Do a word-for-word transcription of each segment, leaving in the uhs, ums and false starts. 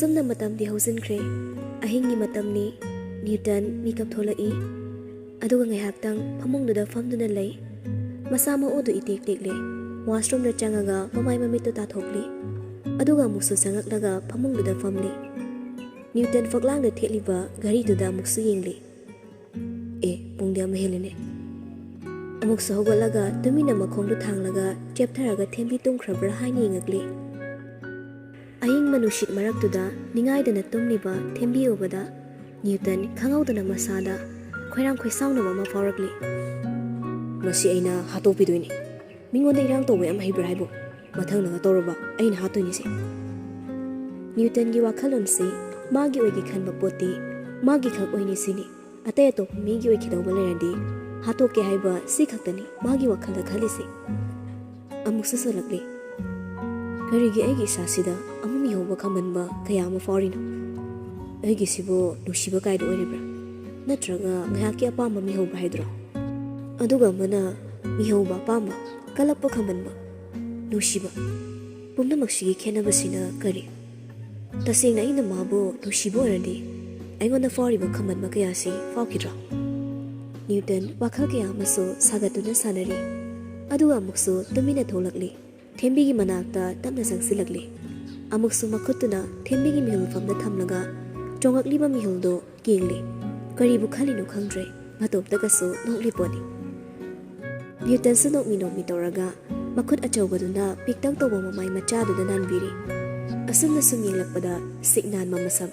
ꯑꯁꯨꯝꯅ ꯃꯇꯝꯗꯤ ꯍꯧꯖꯤꯟꯈ꯭ꯔꯦ꯫ ꯑꯍꯤꯡꯒꯤ ꯃꯇꯝꯅꯤ꯫ ꯅ꯭ꯌꯨꯇꯟ ꯃꯤꯀꯞ ꯊꯣꯛꯂꯛꯏ꯫ ꯑꯗꯨꯒ ꯉꯥꯏꯍꯥꯛꯇꯪ ꯐꯃꯨꯡꯗꯨꯗ ꯐꯝꯗꯨꯅ ꯂꯩ꯫ ꯃꯁꯥ ꯃꯎꯗꯨ ꯏꯇꯦꯛ ꯇꯦꯛꯂꯦ꯫ ꯋꯥꯁꯔꯨꯝꯗ ꯆꯪꯉꯒ ꯃꯃꯥꯏ ꯃꯃꯤꯠꯇꯨ ꯇꯥꯊꯣꯛꯂꯤ꯫ ꯑꯗꯨꯒ ꯑꯃꯨꯛꯁꯨ ꯆꯪꯉꯛꯂꯒ ꯐꯃꯨꯡꯗꯨꯗ ꯐꯝꯂꯤ꯫ ꯅ꯭ꯌꯨꯇꯟ ꯐꯛꯂꯥꯡꯗ ꯊꯦꯠꯂꯤꯕ ꯘꯔꯤꯗꯨꯗ ꯑꯃꯨꯛꯁꯨ ꯌꯦꯡꯂꯤ꯫ "ꯑꯦ, ꯄꯨꯡꯗꯤ ꯑꯃ ꯍꯦꯜꯂꯦꯅꯦ꯫" ꯑꯃꯨꯛꯁꯨ ꯍꯧꯒꯠꯂꯒ ꯇꯨꯃꯤꯟꯅ ꯃꯈꯣꯡꯗꯨ ꯊꯥꯡꯂꯒ ꯆꯦꯞꯊꯔꯒ ꯊꯦꯝꯕꯤ ꯇꯨꯝꯈ꯭ꯔꯕ꯭ꯔꯥ ꯍꯥꯏꯅ ꯌꯦꯡꯉꯛꯂꯤ꯫ ꯑꯌꯤꯡꯕ ꯅꯨꯡꯁꯤꯠ ꯃꯔꯛꯇꯨꯗ ꯅꯤꯡꯉꯥꯏꯗꯅ ꯇꯨꯝꯂꯤꯕ ꯊꯦꯝꯕꯤ ꯎꯕꯗ ꯅ꯭ꯌꯨꯇꯟ ꯈꯪꯍꯧꯗꯅ ꯃꯁꯥꯗ ꯈꯣꯏꯔꯥꯡ ꯈꯣꯏꯁꯥꯎꯅꯕ ꯑꯃ ꯐꯥꯎꯔꯛꯂꯤ꯫ "ꯃꯁꯤ ꯑꯩꯅ ꯍꯥꯠꯇꯣꯛꯄꯤꯗꯣꯏꯅꯤ꯫ ꯃꯤꯉꯣꯟꯗ ꯏꯔꯥꯡ ꯇꯧꯕ ꯌꯥꯝ ꯍꯩꯕ꯭ꯔꯥ ꯍꯥꯏꯕꯨ? ꯃꯊꯪꯗꯒ ꯇꯧꯔꯕ ꯑꯩꯅ ꯍꯥꯠꯇꯣꯏꯅꯤꯁꯦ꯫" ꯅ꯭ꯌꯨꯇꯟꯒꯤ ꯋꯥꯈꯜꯂꯣꯟꯁꯤ ꯃꯥꯒꯤ ꯑꯣꯏꯒꯦ ꯈꯟꯕ ꯄꯣꯠꯇꯤ ꯃꯥꯒꯤ ꯈꯛ ꯑꯣꯏꯅꯤ ꯁꯤꯅꯤ꯫ ꯑꯇꯩ ꯑꯇꯣꯞꯄ ꯃꯤꯒꯤ ꯑꯣꯏꯈꯤꯗꯧꯕ ꯂꯩꯔꯗꯤ ꯍꯥꯠꯇꯣꯛꯀꯦ ꯍꯥꯏꯕ ꯁꯤ ꯈꯛꯇꯅꯤ ꯃꯥꯒꯤ ꯋꯥꯈꯜꯗ ꯈꯜꯂꯤꯁꯦ꯫ ꯑꯃꯨꯛꯁꯨ ꯁꯣꯜꯂꯛꯂꯤ꯫ ꯀꯔꯤꯒꯤ ꯑꯩꯒꯤ ꯏꯁꯥꯁꯤꯗ ꯑꯃ ꯃꯤꯍꯧꯕ ꯈꯥꯝꯃꯟꯕ ꯀꯌꯥ ꯑꯃ ꯐꯥꯎꯔꯤꯅꯣ? ꯑꯩꯒꯤꯁꯤꯕꯨ ꯅꯨꯡꯁꯤꯕ ꯀꯥꯏꯗ ꯑꯣꯏꯔꯤꯕ꯭ꯔꯥ? ꯅꯠꯇ꯭ꯔꯒ ꯉꯥꯏꯍꯥꯛꯀꯤ ꯑꯄꯥꯝꯕ ꯃꯤꯍꯧꯕ ꯍꯥꯏꯗꯨꯔꯣ? ꯑꯗꯨꯒ ꯑꯃꯅ ꯃꯤꯍꯧꯕ ꯑꯄꯥꯝꯕ, ꯀꯜꯂꯛꯄ ꯈꯥꯝꯃꯟꯕ, ꯅꯨꯡꯁꯤꯕ꯫ ꯄꯨꯝꯅꯃꯛꯁꯤꯒꯤ ꯈꯦꯠꯅꯕꯁꯤꯅ ꯀꯔꯤ? ꯇꯁꯦꯡꯅ ꯑꯩꯅ ꯃꯥꯕꯨ ꯅꯨꯡꯁꯤꯕ ꯑꯣꯏꯔꯗꯤ ꯑꯩꯉꯣꯟꯗ ꯐꯥꯎꯔꯤꯕ ꯈꯥꯝꯃꯟꯕ ꯀꯌꯥꯁꯤ ꯐꯥꯎꯈꯤꯗ꯭ꯔꯣ? ꯅ꯭ꯌꯨꯇꯟ ꯋꯥꯈꯜ ꯀꯌꯥ ꯑꯃꯁꯨ ꯁꯥꯒꯠꯇꯨꯅ ꯁꯥꯟꯅꯔꯤ꯫ ꯑꯗꯨꯒ ꯑꯃꯨꯛꯁꯨ ꯇꯨꯃꯤꯟꯅ ꯊꯣꯛꯂꯛꯂꯤ꯫ ꯊꯦꯝꯕꯤꯒꯤ ꯃꯅꯥꯛꯇ ꯇꯞꯅ ꯆꯪꯁꯤꯜꯂꯛꯂꯤ꯫ ꯑꯃꯨꯛꯁꯨ ꯃꯈꯨꯠꯇꯨꯅ ꯊꯦꯝꯕꯤꯒꯤ ꯃꯤꯍꯨꯜꯐꯝꯗ ꯊꯝꯂꯒ ꯆꯣꯡꯉꯛꯂꯤꯕ ꯃꯤꯍꯨꯜꯗꯨ ꯌꯦꯡꯂꯤ꯫ ꯀꯔꯤꯕꯨ ꯈꯜꯂꯤꯅꯣ ꯈꯪꯗ꯭ꯔꯦ, ꯃꯇꯣꯝꯇꯒꯁꯨ ꯅꯣꯛꯂꯤ ꯄꯣꯠꯅꯤ꯫ ꯅ꯭ꯌꯨꯇꯟꯁꯨ ꯅꯣꯛꯃꯤ ꯅꯣꯛꯃꯤ ꯇꯧꯔꯒ ꯃꯈꯨꯠ ꯑꯆꯧꯕꯗꯨꯅ ꯄꯤꯛꯇꯛ ꯇꯧꯕ ꯃꯃꯥꯏ ꯃꯆꯥꯗꯨꯗ ꯅꯥꯟꯕꯤꯔꯤ꯫ ꯑꯁꯨꯝꯅ ꯁꯨꯝ ꯌꯦꯡꯂꯛꯄꯗ ꯁꯤꯛ ꯅꯥꯟꯕ ꯃꯁꯝ,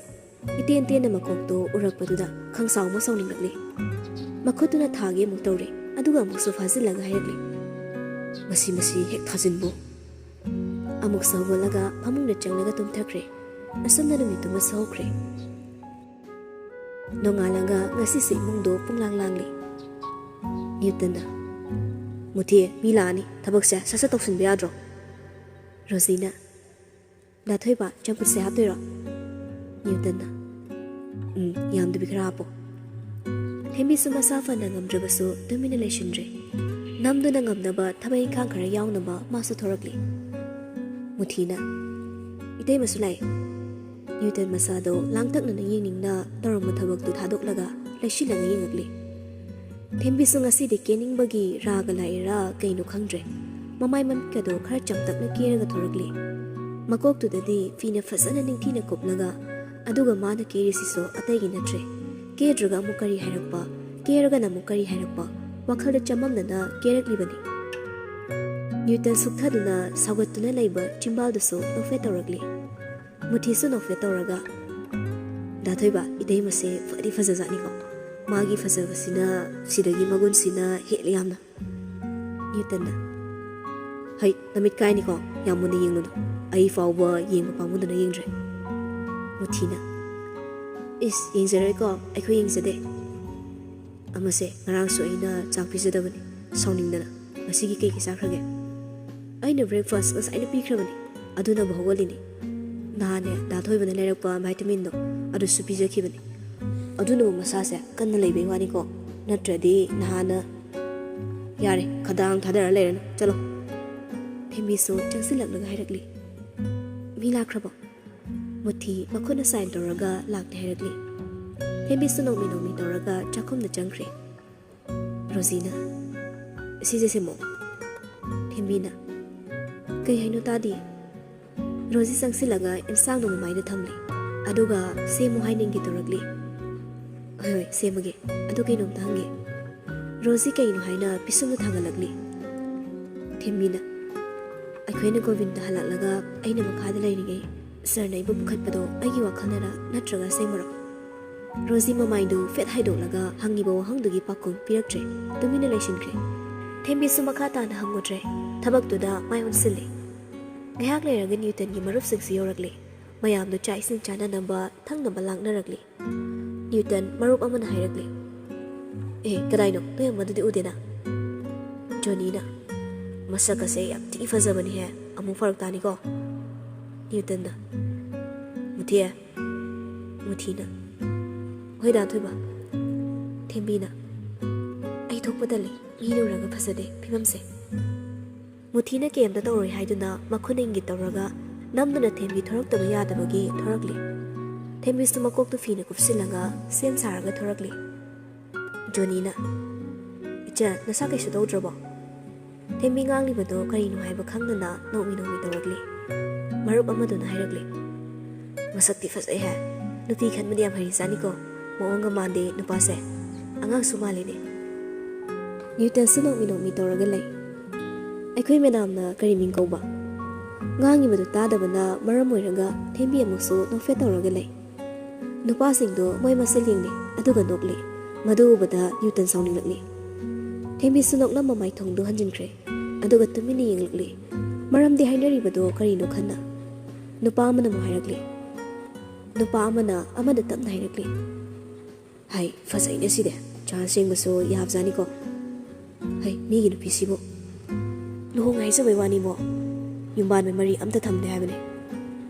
ꯏꯇꯦꯟ ꯇꯦꯟꯅ ꯃꯀꯣꯛꯇꯨ ꯎꯔꯛꯄꯗꯨꯗ ꯈꯪꯁꯥꯎ ꯑꯃ ꯁꯥꯎꯅꯤꯡꯂꯛꯂꯤ꯫ ꯃꯈꯨꯠꯇꯨꯅ ꯊꯥꯒꯦ ꯑꯃꯨꯛ ꯇꯧꯔꯤ, ꯑꯗꯨꯒ ꯑꯃꯨꯛꯁꯨ ꯐꯥꯖꯤꯜꯂꯒ ꯍꯥꯏꯔꯛꯂꯤ, "ꯃꯁꯤ, ꯃꯁꯤ ꯍꯦꯛ ꯊꯥꯖꯤꯟꯕꯨ!" ꯑꯃꯨꯛꯁꯨ ꯍꯧꯒꯠꯂꯒ ꯐꯃꯨꯡꯗ ꯆꯪꯂꯒ ꯇꯨꯝꯊꯈ꯭ꯔꯦ꯫ ꯑꯁꯨꯝꯅ ꯅꯨꯃꯤꯠꯇꯨꯃꯁꯨ ꯍꯧꯈ꯭ꯔꯦ꯫ ꯅꯣꯡꯉꯥꯜꯂꯒ ꯉꯁꯤꯁꯦ ꯏꯃꯨꯡꯗꯣ ꯄꯨꯡꯂꯥꯡ ꯂꯥꯡꯂꯤ꯫ ꯅ꯭ꯌꯨꯇꯟꯅ, "ꯃꯨꯊꯤ, ꯃꯤ ꯂꯥꯛꯑꯅꯤ, ꯊꯕꯛꯁꯦ ꯁꯠ ꯁꯠ ꯇꯧꯁꯤꯟꯕ ꯌꯥꯗ꯭ꯔꯣ?" ꯔꯣꯖꯤꯅ, "ꯗꯥ ꯊꯣꯏꯕ, ꯆꯝꯐꯨꯠꯁꯦ ꯍꯥꯞꯇꯣꯏꯔꯣ?" ꯅ꯭ꯌꯨꯇꯟꯅ, "ꯎꯝ, ꯌꯥꯝꯗꯕꯤ ꯈꯔ ꯍꯥꯞꯄꯣ꯫" ꯊꯦꯝꯕꯤꯁꯨ ꯃꯁꯥ ꯐꯅ ꯉꯝꯗ꯭ꯔꯕꯁꯨ ꯇꯨꯃꯤꯟꯅ ꯂꯩꯁꯤꯟꯗ꯭ꯔꯦ꯫ ꯅꯝꯗꯨꯅ ꯉꯝꯅꯕ ꯊꯕꯛ ꯏꯪꯈꯥꯡ ꯈꯔ ꯌꯥꯎꯅꯕ ꯃꯥꯁꯨ ꯊꯣꯔꯛꯂꯤ꯫ ꯃꯨꯊꯤꯅ, "ꯏꯇꯩꯃꯁꯨ ꯂꯥꯛꯑꯦ꯫" ꯅ꯭ꯌꯨꯇꯟ ꯃꯁꯥꯗꯣ ꯂꯥꯡꯇꯛꯅꯅ ꯌꯦꯡꯅꯤꯡꯅ ꯇꯧꯔꯝꯕ ꯊꯕꯛꯇꯨ ꯊꯥꯗꯣꯛꯂꯒ ꯂꯩꯁꯤꯜꯂꯒ ꯌꯦꯡꯉꯛꯂꯤ꯫ ꯊꯦꯝꯕꯤꯁꯨ ꯉꯁꯤꯗꯤ ꯀꯦꯅꯤꯡꯕꯒꯤ ꯔꯥꯒ ꯂꯥꯏꯔꯤꯔꯥ ꯀꯩꯅꯣ ꯈꯪꯗ꯭ꯔꯦ, ꯃꯃꯥꯏ ꯃꯃꯤꯠꯀꯗꯣ ꯈꯔ ꯆꯝꯇꯛꯅ ꯀꯦꯔꯒ ꯊꯣꯔꯛꯂꯤ꯫ ꯃꯀꯣꯛꯇꯨꯗꯗꯤ ꯐꯤꯅ ꯐꯖꯅ ꯅꯤꯡꯊꯤꯅ ꯀꯨꯞꯂꯒ, ꯑꯗꯨꯒ ꯃꯥꯅ ꯀꯦꯔꯤꯁꯤꯁꯨ ꯑꯇꯩꯒꯤ ꯅꯠꯇ꯭ꯔꯦ꯫ ꯀꯦꯗ꯭ꯔꯒ ꯑꯃꯨꯛ ꯀꯔꯤ ꯍꯥꯏꯔꯛꯄ, ꯀꯦꯔꯒꯅ ꯑꯃꯨꯛ ꯀꯔꯤ ꯍꯥꯏꯔꯛꯄ, ꯋꯥꯈꯜꯗ ꯆꯃꯝꯅꯅ ꯀꯦꯔꯛꯂꯤꯕꯅꯤ꯫ ꯅ꯭ꯌꯨꯇꯟ ꯁꯨꯛꯊꯗꯨꯅ ꯁꯥꯎꯒꯠꯇꯨꯅ ꯂꯩꯕ ꯆꯤꯝꯕꯥꯜꯗꯨꯁꯨ ꯅꯣꯛꯐꯦꯠ ꯇꯧꯔꯛꯂꯤ꯫ ꯃꯨꯊꯤꯁꯨ ꯅꯣꯛꯐꯦꯠ ꯇꯧꯔꯒ, "ꯗꯥ ꯊꯣꯏꯕ, ꯏꯇꯩꯃꯁꯦ ꯐꯗꯤ ꯐꯖꯖꯥꯠꯅꯤꯀꯣ꯫ ꯃꯥꯒꯤ ꯐꯖꯕꯁꯤꯅ ꯁꯤꯗꯒꯤ ꯃꯒꯨꯟꯁꯤꯅ ꯍꯦꯜꯂꯤ ꯌꯥꯝꯅ꯫" ꯅ꯭ꯌꯨꯇꯟꯅ, "ꯍꯩ, ꯅꯃꯤꯠ ꯀꯥꯏꯅꯤꯀꯣ, ꯌꯥꯝ ꯃꯨꯟꯅ ꯌꯦꯡꯂꯨꯅꯨ꯫ ꯑꯩ ꯐꯥꯎꯕ ꯌꯦꯡꯕ ꯄꯥꯝꯃꯨꯗꯅ ꯌꯦꯡꯗ꯭ꯔꯦ꯫" ꯃꯨꯊꯤꯅ, "ꯏꯁ, ꯌꯦꯡꯖꯔꯣꯏꯀꯣ, ꯑꯩꯈꯣꯏ ꯌꯦꯡꯖꯗꯦ꯫" "ꯑꯃꯁꯦ ꯉꯔꯥꯡꯁꯨ ꯑꯩꯅ ꯆꯥꯛ ꯄꯤꯖꯗꯕꯅꯤ, ꯁꯥꯎꯅꯤꯡꯗꯅ꯫ ꯉꯁꯤꯒꯤ ꯀꯩꯒꯤ ꯆꯥꯈ꯭ꯔꯒꯦ?" "ꯑꯩꯅ breakfast ꯉꯁꯥꯏꯅ ꯄꯤꯈ꯭ꯔꯕꯅꯤ, ꯑꯗꯨꯅꯕꯨ ꯍꯧꯒꯠꯂꯤꯅꯤ꯫ ꯅꯍꯥꯟꯅꯦ ꯗꯥ ꯊꯣꯏꯕꯅ ꯂꯩꯔꯛꯄ vitaminꯗꯣ, ꯑꯗꯨꯁꯨ ꯄꯤꯖꯈꯤꯕꯅꯤ꯫ ꯑꯗꯨꯅꯕꯨ ꯃꯁꯥꯁꯦ ꯀꯟꯅ ꯂꯩꯕꯩ ꯋꯥꯅꯤꯀꯣ, ꯅꯠꯇ꯭ꯔꯗꯤ ꯅꯍꯥꯟꯅ꯫ ꯌꯥꯔꯦ, ꯈꯗꯥꯡ ꯊꯥꯗꯔ ꯂꯩꯔꯅꯨ, ꯆꯠꯂꯣ꯫" ꯊꯦꯝꯕꯤꯁꯨ ꯆꯪꯁꯤꯜꯂꯛꯂꯒ ꯍꯥꯏꯔꯛꯂꯤ, "ꯃꯤ ꯂꯥꯛꯈ꯭ꯔꯕꯣ?" ꯃꯨꯊꯤ ꯃꯈꯨꯠꯅ sign ꯇꯧꯔꯒ ꯂꯥꯛꯇꯦ ꯍꯥꯏꯔꯛꯂꯤ꯫ ꯊꯦꯝꯕꯤꯁꯨ ꯅꯣꯡꯃꯤ ꯅꯣꯡꯃꯤ ꯇꯧꯔꯒ ꯆꯥꯛꯈꯨꯝꯗ ꯆꯪꯈ꯭ꯔꯦ꯫ ꯔꯣꯖꯤꯅ, "ꯁꯤꯁꯦ ꯁꯦꯝꯃꯣ꯫" ꯊꯦꯝꯕꯤꯅ, "ꯀꯩ ꯍꯥꯏꯅꯣ ꯇꯥꯗꯤꯌꯦ꯫" ꯔꯣꯖꯤ ꯆꯪꯁꯤꯜꯂꯒ ꯏꯟꯁꯥꯡꯗꯣ ꯃꯃꯥꯏꯗ ꯊꯝꯂꯤ꯫ ꯑꯗꯨꯒ ꯁꯦꯝꯃꯨ ꯍꯥꯏꯅ ꯏꯪꯒꯤꯠ ꯇꯧꯔꯛꯂꯤ꯫ "ꯍꯣꯏ, ꯍꯣꯏ, ꯁꯦꯝꯃꯒꯦ꯫ ꯑꯗꯨ ꯀꯩꯅꯣꯝꯇ ꯍꯪꯒꯦ꯫" ꯔꯣꯖꯤ ꯀꯩꯅꯣ ꯍꯥꯏꯅ ꯄꯤꯁꯨꯝꯗ ꯊꯥꯡꯒꯠꯂꯛꯂꯤ꯫ ꯊꯦꯝꯕꯤꯅ, "ꯑꯩꯈꯣꯏꯅ ꯒꯣꯕꯤꯟꯗ ꯍꯜꯂꯛꯂꯒ ꯑꯩꯅ ꯃꯈꯥꯗ ꯂꯩꯔꯤꯉꯩ ꯁꯔꯅ ꯑꯩꯕꯨ ꯄꯨꯈꯠꯄꯗꯣ ꯑꯩꯒꯤ ꯋꯥꯈꯜꯅꯔ ꯅꯠꯇ꯭ꯔꯒ ꯑꯁꯦꯡꯕꯔꯣ?" ꯔꯣꯖꯤ ꯃꯃꯥꯏꯗꯨ ꯐꯦꯠ ꯍꯥꯏꯗꯣꯛꯂꯒ ꯍꯪꯉꯤꯕ ꯋꯥꯍꯪꯗꯨꯒꯤ ꯄꯥꯎꯈꯨꯝ ꯄꯤꯔꯛꯇ꯭ꯔꯦ꯫ ꯇꯨꯃꯤꯟꯅ ꯂꯩꯁꯤꯟꯈ꯭ꯔꯦ꯫ ꯊꯦꯝꯕꯤꯁꯨ ꯃꯈꯥ ꯇꯥꯅ ꯍꯪꯉꯨꯗ꯭ꯔꯦ꯫ ꯊꯕꯛꯇꯨꯗ ꯃꯥꯏ ꯑꯣꯟꯁꯤꯜꯂꯦ꯫ ꯉꯥꯏꯍꯥꯛ ꯂꯩꯔꯒ ꯅ꯭ꯌꯨꯇꯟꯒꯤ ꯃꯔꯨꯞꯁꯤꯡꯁꯨ ꯌꯧꯔꯛꯂꯦ꯫ ꯃꯌꯥꯝꯗꯨ ꯆꯥꯛ ꯏꯁꯤꯡ ꯆꯥꯅꯅꯕ ꯊꯛꯅꯕ ꯂꯥꯛꯅꯔꯛꯂꯤ꯫ ꯅ꯭ꯌꯨꯇꯟ ꯃꯔꯨꯞ ꯑꯃꯅ ꯍꯥꯏꯔꯛꯂꯤ, "ꯑꯦ, ꯀꯗꯥꯏꯅꯣ? ꯅꯣꯏ ꯑꯃꯗꯨꯗꯤ ꯎꯗꯦꯅ?" ꯖꯣꯅꯤꯅ, "ꯃꯁꯛ ꯑꯁꯦ ꯌꯥꯝ ꯊꯤ ꯐꯖꯕꯅꯤꯍꯦ꯫ ꯑꯃꯨꯛ ꯐꯔꯛ ꯇꯥꯅꯤꯀꯣ꯫" ꯅ꯭ꯌꯨꯇꯟꯅ, "ꯃꯨꯊꯤ?" ꯃꯨꯊꯤꯅ, "ꯍꯣꯏ ꯗꯥ ꯊꯣꯏꯕ꯫" ꯊꯦꯝꯕꯤꯅ, "ꯑꯩ ꯊꯣꯛꯄ ꯇꯜꯂꯤ꯫ ꯃꯤ ꯂꯨꯔꯒ ꯐꯖꯗꯦ ꯐꯤꯕꯝꯁꯦ꯫" ꯃꯨꯊꯤꯅ ꯀꯩꯝꯇ ꯇꯧꯔꯣꯏ ꯍꯥꯏꯗꯨꯅ ꯃꯈꯨꯠꯅ ꯏꯪꯒꯤꯠ ꯇꯧꯔꯒ, ꯅꯝꯗꯨꯅ ꯊꯦꯝꯕꯤ ꯊꯣꯔꯛꯇꯕ ꯌꯥꯗꯕꯒꯤ ꯊꯣꯔꯛꯂꯤ꯫ ꯊꯦꯝꯕꯤꯁꯨ ꯃꯀꯣꯛꯇꯨ ꯐꯤꯅ ꯀꯨꯞꯁꯤꯜꯂꯒ ꯁꯦꯝ ꯁꯥꯔꯒ ꯊꯣꯔꯛꯂꯤ꯫ ꯖꯣꯅꯤꯅ, "ꯏꯆꯟ, ꯅꯁꯥ ꯀꯩꯁꯨ ꯇꯧꯗ꯭ꯔꯕꯣ?" ꯊꯦꯝꯕꯤ ꯉꯥꯡꯂꯤꯕꯗꯣ ꯀꯔꯤꯅꯣ ꯍꯥꯏꯕ ꯈꯪꯗꯅ ꯅꯣꯛꯃꯤ ꯅꯣꯛꯃꯤ ꯇꯧꯔꯛꯂꯤ꯫ ꯃꯔꯨꯞ ꯑꯃꯗꯨꯅ ꯍꯥꯏꯔꯛꯂꯤ, "ꯃꯁꯛꯇꯤ ꯐꯖꯩ ꯍꯥꯏ, ꯅꯨꯄꯤ ꯈꯟꯕꯗꯤ ꯌꯥꯝ ꯍꯩꯖꯥꯠꯅꯤꯀꯣ, ꯃꯑꯣꯡꯒ ꯃꯥꯟꯗꯦ ꯅꯨꯄꯥꯁꯦ, ꯑꯉꯥꯡꯁꯨ ꯃꯥꯜꯂꯤꯅꯦ꯫" ꯅ꯭ꯌꯨꯇꯟꯁꯨ ꯅꯣꯛꯃꯤ ꯅꯣꯛꯃꯤ ꯇꯧꯔꯒ ꯂꯩ꯫ "ꯑꯩꯈꯣꯏ ꯃꯦꯗꯥꯝꯅ ꯀꯔꯤ ꯃꯤꯡ ꯀꯧꯕ?" ꯉꯥꯡꯉꯤꯕꯗꯨ ꯇꯥꯗꯕꯅ ꯃꯔꯝ ꯑꯣꯏꯔꯒ ꯊꯦꯝꯕꯤ ꯑꯃꯨꯛꯁꯨ ꯅꯣꯛꯐꯦꯠ ꯇꯧꯔꯒ ꯂꯩ꯫ ꯅꯨꯄꯥꯁꯤꯡꯗꯣ ꯃꯣꯏ ꯃꯁꯦꯜ ꯌꯦꯡꯂꯤ, ꯑꯗꯨꯒ ꯅꯣꯛꯂꯤ꯫ ꯃꯗꯨ ꯎꯕꯗ ꯅ꯭ꯌꯨꯇꯟ ꯁꯥꯎꯅꯤꯡꯂꯛꯂꯤ꯫ ꯊꯦꯝꯕꯤꯁꯨ ꯅꯣꯛꯂꯝꯕ ꯃꯥꯏꯊꯣꯡꯗꯨ ꯍꯟꯖꯤꯟꯈ꯭ꯔꯦ, ꯑꯗꯨꯒ ꯇꯨꯃꯤꯟꯅ ꯌꯦꯡꯂꯛꯂꯤ꯫ ꯃꯔꯝꯗꯤ ꯍꯥꯏꯅꯔꯤꯕꯗꯣ ꯀꯔꯤꯅꯣ ꯈꯟꯅ꯫ ꯅꯨꯄꯥ ꯑꯃꯅ ꯑꯃꯨꯛ ꯍꯥꯏꯔꯛꯂꯤ꯫ ꯅꯨꯄꯥ ꯑꯃꯅ ꯑꯃꯗ ꯇꯞꯅ ꯍꯥꯏꯔꯛꯂꯤ, "ꯍꯥꯏ, ꯐꯖꯩꯅꯦ ꯁꯤꯗꯤ, ꯆꯥꯟꯁ ꯌꯦꯡꯕꯁꯨ ꯌꯥꯕꯖꯥꯠꯅꯤꯀꯣ꯫ ꯍꯩ, ꯃꯤꯒꯤ ꯅꯨꯄꯤꯁꯤꯕꯨ ꯂꯨꯍꯣꯡ ꯍꯥꯏꯖꯕꯩ ꯋꯥꯅꯤꯕꯣ, ꯌꯨꯝꯕꯥꯟꯕ ꯃꯔꯤ ꯑꯝꯇ ꯊꯝꯗꯦ ꯍꯥꯏꯕꯅꯤ꯫"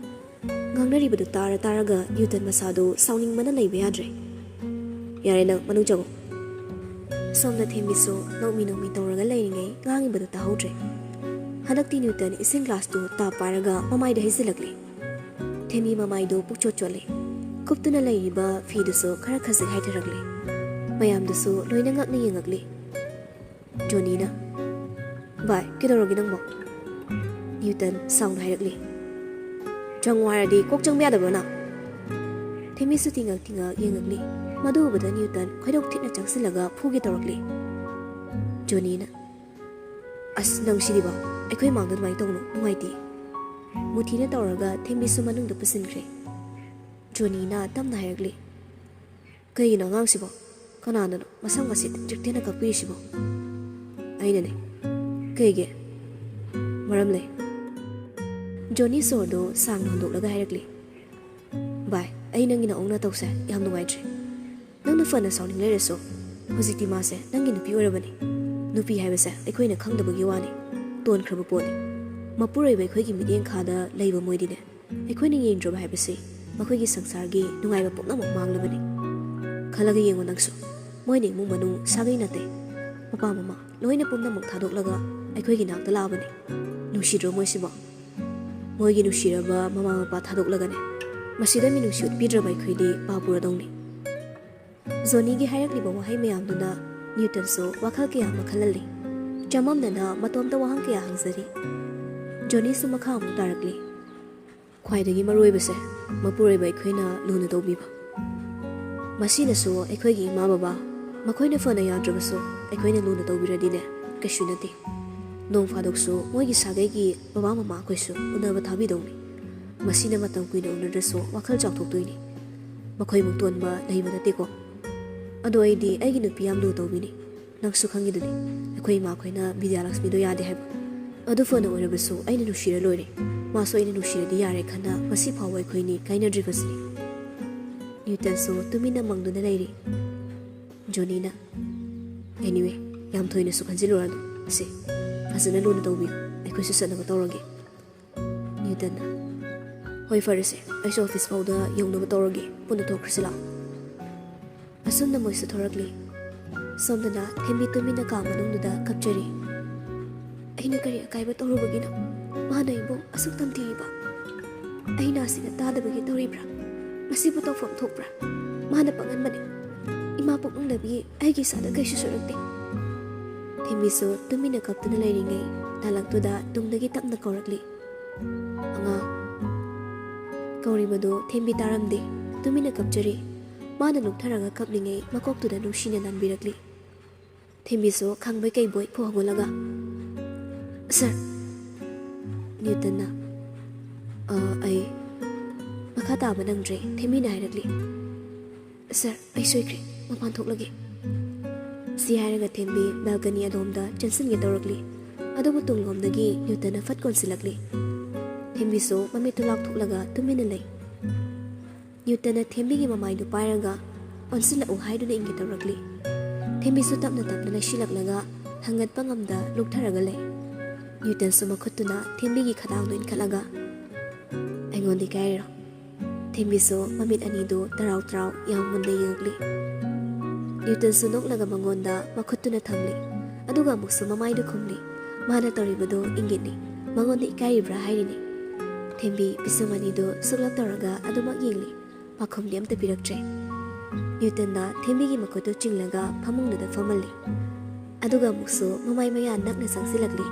ꯉꯥꯡꯅꯔꯤꯕꯗꯨ ꯇꯥꯔ ꯇꯥꯔꯒ ꯅ꯭ꯌꯨꯇꯟ ꯃꯁꯥꯗꯨ ꯁꯥꯎꯅꯤꯡꯕꯅ ꯂꯩꯕ ꯌꯥꯗ꯭ꯔꯦ꯫ "ꯌꯥꯔꯦ, ꯅꯪ ꯃꯅꯨꯡ ꯆꯪꯉꯣ꯫" ꯁꯣꯝꯗ ꯊꯦꯝꯕꯤꯁꯨ ꯅꯣꯛꯃꯤ ꯅꯣꯛꯃꯤ ꯇꯧꯔꯒ ꯂꯩꯔꯤꯉꯩ ꯉꯥꯡꯉꯤꯕꯗꯨ ꯇꯥꯍꯧꯗ꯭ꯔꯦ꯫ ꯍꯟꯗꯛꯇꯤ ꯅ꯭ꯌꯨꯇꯟ ꯏꯁꯤꯡ ꯒ꯭ꯂꯥꯁꯇꯨ ꯇꯥꯞ ꯄꯥꯏꯔꯒ ꯃꯃꯥꯏꯗ ꯍꯩꯖꯤꯜꯂꯛꯂꯦ꯫ ꯊꯦꯝꯕꯤ ꯃꯃꯥꯏꯗꯨ ꯄꯨꯛꯆꯣꯠ ꯆꯣꯠꯂꯦ꯫ ꯀꯨꯞꯇꯨꯅ ꯂꯩꯔꯤꯕ ꯐꯤꯗꯨꯁꯨ ꯈꯔ ꯈꯖꯤꯛ ꯍꯥꯏꯊꯔꯛꯂꯦ꯫ ꯃꯌꯥꯝꯗꯨꯁꯨ ꯂꯣꯏꯅ ꯉꯛꯅ ꯌꯦꯡꯉꯛꯂꯦ꯫ ꯖꯣꯅꯤꯅ, "ꯚꯥꯏ, ꯀꯩꯗꯧꯔꯒꯦ ꯅꯪꯕꯣ?" ꯅ꯭ꯌꯨꯇꯟ ꯁꯥꯎꯅ ꯍꯥꯏꯔꯛꯂꯦ꯫ "ꯆꯪꯉꯣ ꯍꯥꯏꯔꯗꯤ ꯀꯣꯛ ꯆꯪꯕ ꯌꯥꯗꯕ꯭ꯔꯣ ꯅꯪ?" ꯊꯦꯝꯕꯤꯁꯨ ꯇꯤꯉꯛ ꯇꯤꯉꯛ ꯌꯦꯡꯉꯛꯂꯦ꯫ ꯃꯗꯨ ꯎꯕꯗ ꯅ꯭ꯌꯨꯇꯟ ꯈꯣꯏꯗꯧ ꯊꯤꯅ ꯆꯪꯁꯤꯜꯂꯒ ꯐꯨꯒꯦ ꯇꯧꯔꯛꯂꯦ꯫ ꯖꯣꯅꯤꯅ, "ꯑꯁ, ꯅꯪ ꯁꯤꯗꯤꯕ, ꯑꯩꯈꯣꯏ ꯃꯥꯡꯗ ꯑꯗꯨꯃꯥꯏꯅ ꯇꯧꯅꯨ, ꯅꯨꯡꯉꯥꯏꯇꯦ꯫" ꯃꯨꯊꯤꯅ ꯇꯧꯔꯒ ꯊꯦꯝꯕꯤꯁꯨ ꯃꯅꯨꯡꯗ ꯄꯨꯁꯤꯟꯈ꯭ꯔꯦ꯫ ꯖꯣꯅꯤꯅ ꯇꯞꯅ ꯍꯥꯏꯔꯛꯂꯤ, "ꯀꯩꯒꯤꯅꯣ ꯑꯉꯥꯡꯁꯤꯕꯣ? ꯀꯅꯥꯅꯅꯣ ꯃꯁꯝ ꯑꯁꯤ ꯇꯦꯛꯇꯦꯛꯇꯦꯅ ꯀꯛꯄꯤꯔꯤꯁꯤꯕꯣ?" "ꯑꯩꯅꯅꯦ꯫" "ꯀꯩꯒꯤ?" "ꯃꯔꯝ ꯂꯩ꯫" ꯖꯣꯅꯤ ꯁꯣꯔꯗꯣ ꯁꯥꯡꯅ ꯍꯣꯟꯗꯣꯛꯂꯒ ꯍꯥꯏꯔꯛꯂꯤ, "ꯚꯥꯏ, ꯑꯩ ꯅꯪꯒꯤ ꯅꯑꯣꯡ ꯅꯇꯧꯁꯦ ꯌꯥꯝ ꯅꯨꯡꯉꯥꯏꯇ꯭ꯔꯦ꯫ ꯅꯪꯅ ꯐꯅ ꯁꯥꯎꯅꯤꯡ ꯂꯩꯔꯁꯨ, ꯍꯧꯖꯤꯛꯇꯤ ꯃꯥꯁꯦ ꯅꯪꯒꯤ ꯅꯨꯄꯤ ꯑꯣꯏꯔꯕꯅꯤ꯫ ꯅꯨꯄꯤ ꯍꯥꯏꯕꯁꯦ ꯑꯩꯈꯣꯏꯅ ꯈꯪꯗꯕꯒꯤ ꯋꯥꯅꯤ, ꯇꯣꯟꯈ꯭ꯔꯕ ꯄꯣꯠꯅꯤ꯫ ꯃꯄꯨꯔꯣꯏꯕ ꯑꯩꯈꯣꯏꯒꯤ ꯃꯤꯠꯌꯦꯡ ꯈꯥꯗ ꯂꯩꯕ ꯃꯣꯏꯗꯤꯅꯦ, ꯑꯩꯈꯣꯏꯅ ꯌꯦꯡꯗ꯭ꯔꯕ ꯍꯥꯏꯕꯁꯤ ꯃꯈꯣꯏꯒꯤ ꯁꯪꯁꯥꯔꯒꯤ ꯅꯨꯡꯉꯥꯏꯕ ꯄꯨꯝꯅꯃꯛ ꯃꯥꯡꯂꯕꯅꯤ꯫ ꯈꯜꯂꯒ ꯌꯦꯡꯉꯨ ꯅꯪꯁꯨ, ꯃꯣꯏꯅ ꯏꯃꯨꯡ ꯃꯅꯨꯡ, ꯁꯥꯒꯩ ꯅꯥꯇꯩ, ꯃꯄꯥ ꯃꯃꯥ ꯂꯣꯏꯅ ꯄꯨꯝꯅꯃꯛ ꯊꯥꯗꯣꯛꯂꯒ ꯑꯩꯈꯣꯏꯒꯤ ꯅꯥꯛꯇ ꯂꯥꯛꯑꯕꯅꯤ꯫ ꯅꯨꯡꯁꯤꯗ꯭ꯔꯣ ꯃꯣꯏꯁꯤꯕꯣ?" ꯃꯣꯏꯒꯤ ꯅꯨꯡꯁꯤꯔꯕ ꯃꯃꯥ ꯃꯄꯥ ꯊꯥꯗꯣꯛꯂꯒꯅꯦ, ꯃꯁꯤꯗ ꯃꯤꯅꯨꯡꯁꯤ ꯎꯠꯄꯤꯗ꯭ꯔꯕ ꯑꯩꯈꯣꯏꯗꯤ ꯄꯥꯞ ꯄꯨꯔꯗꯧꯅꯤ꯫ ꯖꯣꯅꯤꯒꯤ ꯍꯥꯏꯔꯛꯂꯤꯕ ꯋꯥꯍꯩ ꯃꯌꯥꯝꯗꯨꯅ ꯅ꯭ꯌꯨꯇꯟꯁꯨ ꯋꯥꯈꯜ ꯀꯌꯥ ꯑꯃ ꯈꯜꯍꯜꯂꯤ꯫ ꯆꯃꯝꯅꯅ ꯃꯇꯣꯝꯇ ꯋꯥꯍꯪ ꯀꯌꯥ ꯍꯪꯖꯔꯤ꯫ ꯖꯣꯅꯤꯁꯨ ꯃꯈꯥ ꯑꯃꯨꯛ ꯇꯥꯔꯛꯂꯤ꯫ ꯈ꯭ꯋꯥꯏꯗꯒꯤ ꯃꯔꯨꯑꯣꯏꯕꯁꯦ, ꯃꯄꯨꯔꯣꯏꯕ ꯑꯩꯈꯣꯏꯅ ꯂꯨꯅ ꯇꯧꯕꯤꯕ꯫ ꯃꯁꯤꯅꯁꯨ ꯑꯩꯈꯣꯏꯒꯤ ꯏꯃꯥ ꯕꯕꯥ, ꯃꯈꯣꯏꯅ ꯐꯅ ꯌꯥꯗ꯭ꯔꯕꯁꯨ ꯑꯩꯈꯣꯏꯅ ꯂꯨꯅ ꯇꯧꯕꯤꯔꯗꯤꯅꯦ, ꯀꯩꯁꯨ ꯅꯠꯇꯦ꯫ ꯅꯣꯡ ꯐꯥꯗꯣꯛꯁꯨ ꯃꯣꯏꯒꯤ ꯁꯥꯒꯩꯒꯤ ꯕꯕꯥ ꯃꯃꯥ ꯑꯩꯈꯣꯏꯁꯨ ꯎꯅꯕ ꯊꯥꯕꯤꯗꯧꯅꯤ꯫ ꯃꯁꯤꯅ ꯃꯇꯝ ꯀꯨꯏꯅ ꯎꯅꯗ꯭ꯔꯁꯨ ꯋꯥꯈꯜ ꯆꯥꯎꯊꯣꯛꯇꯣꯏꯅꯤ꯫ ꯃꯈꯣꯏꯃꯨꯛ ꯇꯣꯟꯕ ꯂꯩꯕ ꯅꯠꯇꯦꯀꯣ꯫ ꯑꯗꯣ ꯑꯩꯗꯤ ꯑꯩꯒꯤ ꯅꯨꯄꯤ ꯌꯥꯝ ꯂꯨ ꯇꯧꯕꯤꯅꯤ꯫ ꯅꯪꯁꯨ ꯈꯪꯉꯤꯗꯨꯅꯤ, ꯑꯩꯈꯣꯏ ꯏꯃꯥꯈꯣꯏꯅ ꯕꯤꯗ꯭ꯌꯥꯂꯛꯁꯃꯤꯗꯣ ꯌꯥꯗꯦ ꯍꯥꯏꯕ꯫ ꯑꯗꯨ ꯐꯅ ꯑꯣꯏꯔꯕꯁꯨ ꯑꯩꯅ ꯅꯨꯡꯁꯤꯔ ꯂꯣꯏꯔꯦ꯫ ꯃꯥꯁꯨ ꯑꯩꯅ ꯅꯨꯡꯁꯤꯔꯗꯤ ꯌꯥꯔꯦ ꯈꯟꯅ ꯉꯁꯤ ꯐꯥꯎꯕ ꯑꯩꯈꯣꯏꯅꯤ ꯀꯥꯏꯅꯗ꯭ꯔꯤꯕꯁꯤꯅꯤ꯫ ꯅ꯭ꯌꯨꯇꯟꯁꯨ ꯇꯨꯃꯤꯟꯅ ꯃꯪꯗꯨꯅ ꯂꯩꯔꯤ꯫ ꯖꯣꯅꯤꯅ, "Anyway, ꯌꯥꯝ ꯊꯣꯏꯅꯁꯨ ꯈꯟꯖꯤꯜꯂꯨꯔꯅꯨ꯫ ꯑꯁꯦ, ꯐꯖꯅ ꯂꯨꯅ ꯇꯧꯕꯤꯌꯨ꯫ ꯑꯩꯈꯣꯏꯁꯨ ꯆꯠꯅꯕ ꯇꯧꯔꯒꯦ꯫" ꯅ꯭ꯌꯨꯇꯟꯅ, "ꯍꯣꯏ, ꯐꯔꯦꯁꯦ, ꯑꯩꯁꯨ ꯑꯣꯐꯤꯁ ꯐꯥꯎꯗ ꯌꯧꯅꯕ ꯇꯧꯔꯒꯦ꯫ ꯄꯨꯟꯅ ꯊꯣꯛꯈ꯭ꯔꯁꯤ ꯂꯥꯛꯑꯣ꯫" ꯑꯁꯨꯝꯅ ꯃꯣꯏꯁꯨ ꯊꯣꯔꯛꯂꯤ꯫ ꯁꯣꯝꯗꯅ ꯊꯦꯝꯕꯤ ꯇꯨꯃꯤꯟꯅ ꯀꯥ ꯃꯅꯨꯡꯗꯨꯗ ꯀꯞꯆꯔꯤ꯫ "ꯑꯩꯅ ꯀꯔꯤ ꯑꯀꯥꯏꯕ ꯇꯧꯔꯨꯕꯒꯤꯅꯣ ꯃꯥꯅ ꯑꯩꯕꯨ ꯑꯁꯨꯛ ꯇꯝꯊꯤꯔꯤꯕ? ꯑꯩꯅ ꯑꯁꯤꯗ ꯇꯥꯗꯕꯒꯤ ꯇꯧꯔꯤꯕ꯭ꯔꯥ? ꯃꯁꯤꯕꯨ ꯇꯧꯐꯝ ꯊꯣꯛꯄ꯭ꯔꯥ? ꯃꯥꯅ ꯄꯪꯍꯟꯕꯅꯤ꯫ ꯏꯃꯥ ꯄꯣꯛꯅꯨꯡꯗꯒꯤ ꯑꯩꯒꯤ ꯏꯁꯥꯗ ꯀꯩꯁꯨ ꯁꯣꯏꯔꯛꯇꯦ꯫" ꯊꯦꯝꯕꯤꯁꯨ ꯇꯨꯃꯤꯟꯅ ꯀꯞꯇꯨꯅ ꯂꯩꯔꯤꯉꯩ ꯅꯥꯂꯛꯇꯨꯗ ꯇꯨꯡꯗꯒꯤ ꯇꯞꯅ ꯀꯧꯔꯛꯂꯤ꯫ "ꯑꯉꯥꯡ꯫" ꯀꯧꯔꯤꯕꯗꯨ ꯊꯦꯝꯕꯤ ꯇꯥꯔꯝꯗꯦ꯫ ꯇꯨꯃꯤꯟꯅ ꯀꯞꯆꯔꯤ꯫ ꯃꯥꯅ ꯂꯨꯞꯊꯔꯒ ꯀꯞꯂꯤꯉꯩ ꯃꯀꯣꯛꯇꯨꯗ ꯅꯨꯡꯁꯤꯅ ꯅꯥꯟꯕꯤꯔꯛꯂꯤ꯫ ꯊꯦꯝꯕꯤꯁꯨ ꯈꯪꯕꯣꯏ ꯀꯩꯕꯣꯏ ꯈꯣꯡ ꯍꯧꯒꯠꯂꯒ, "ꯁꯥꯔ꯫" ꯅ꯭ꯌꯨꯇꯟꯅ, "ꯑ, ꯑꯩ꯫" ꯃꯈꯥ ꯇꯥꯕ ꯅꯪꯗ꯭ꯔꯦ꯫ ꯊꯦꯝꯕꯤꯅ ꯍꯥꯏꯔꯛꯂꯤ, "ꯁꯥꯔ, ꯑꯩ ꯁꯣꯏꯈ꯭ꯔꯦ, ꯃꯄꯥꯟ ꯊꯣꯛꯂꯒꯦ꯫" ꯁꯤ ꯍꯥꯏꯔꯒ ꯊꯦꯝꯕꯤ ꯕꯦꯜꯀꯅꯤ ꯑꯗꯣꯝꯗ ꯆꯦꯟꯁꯤꯟꯒꯦ ꯇꯧꯔꯛꯂꯤ꯫ ꯑꯗꯨꯕꯨ ꯇꯨꯡꯂꯣꯝꯗꯒꯤ ꯅ꯭ꯌꯨꯇꯟꯅ ꯐꯠ ꯀꯣꯟꯁꯤꯜꯂꯛꯂꯤ꯫ ꯊꯦꯝꯕꯤꯁꯨ ꯃꯃꯤꯠꯇꯨ ꯂꯥꯎꯊꯣꯛꯂꯒ ꯇꯨꯃꯤꯟꯅ ꯂꯩ꯫ ꯅ꯭ꯌꯨꯇꯟꯅ ꯊꯦꯝꯕꯤꯒꯤ ꯃꯃꯥꯏꯗꯨ ꯄꯥꯏꯔꯒ, "ꯑꯣꯟꯁꯤꯜꯂꯛꯎ" ꯍꯥꯏꯗꯨꯅ ꯏꯪꯒꯦ ꯇꯧꯔꯛꯂꯤ꯫ ꯊꯦꯝꯕꯤꯁꯨ ꯇꯞꯅ ꯇꯞꯅ ꯂꯩꯁꯤꯜꯂꯛꯂꯒ ꯊꯥꯡꯒꯠꯄ ꯉꯝꯗ ꯂꯨꯞꯊꯔꯒ ꯂꯩ꯫ ꯅ꯭ꯌꯨꯇꯟꯁꯨ ꯃꯈꯨꯠꯇꯨꯅ ꯊꯦꯝꯕꯤꯒꯤ ꯈꯗꯥꯡꯗꯨ ꯏꯟꯈꯠꯂꯒ, "ꯑꯩꯉꯣꯟꯗ ꯏꯀꯥꯏꯔꯤꯔꯣ?" ꯊꯦꯝꯕꯤꯁꯨ ꯃꯃꯤꯠ ꯑꯅꯤꯗꯨ ꯇꯔꯥꯎ ꯇꯔꯥꯎ ꯌꯥꯝ ꯃꯨꯟꯅ ꯌꯦꯡꯉꯛꯂꯤ꯫ ꯅ꯭ꯌꯨꯇꯟꯁꯨ ꯅꯣꯛꯂꯒ ꯃꯉꯣꯟꯗ ꯃꯈꯨꯠꯇꯨꯅ ꯊꯝꯂꯤ꯫ ꯑꯗꯨꯒ ꯑꯃꯨꯛꯁꯨ ꯃꯃꯥꯏꯗꯨ ꯈꯨꯝꯂꯤ꯫ ꯃꯥꯅ ꯇꯧꯔꯤꯕꯗꯨ ꯏꯪꯒꯤꯠꯅꯤ꯫ ꯃꯉꯣꯟꯗ ꯏꯀꯥꯏꯔꯤꯕ꯭ꯔꯥ ꯍꯥꯏꯔꯤꯅꯤ꯫ ꯊꯦꯝꯕꯤ ꯄꯤꯁꯨꯝ ꯑꯅꯤꯗꯨ ꯁꯨꯛꯂꯞ ꯇꯧꯔꯒ ꯑꯗꯨꯃꯛ ꯌꯦꯡꯂꯤ꯫ ꯄꯥꯎꯈꯨꯝꯗꯤ ꯑꯝꯇ ꯄꯤꯔꯛꯇ꯭ꯔꯦ꯫ ꯅ꯭ꯌꯨꯇꯟꯅ ꯊꯦꯝꯕꯤꯒꯤ ꯃꯈꯨꯠꯇꯨ ꯆꯤꯡꯂꯒ ꯐꯃꯨꯡꯗꯨꯗ ꯐꯝꯍꯜꯂꯤ꯫ ꯑꯗꯨꯒ ꯑꯃꯨꯛꯁꯨ ꯃꯃꯥꯏ ꯃꯌꯥ ꯅꯛꯅ ꯆꯪꯁꯤꯜꯂꯛꯂꯤ꯫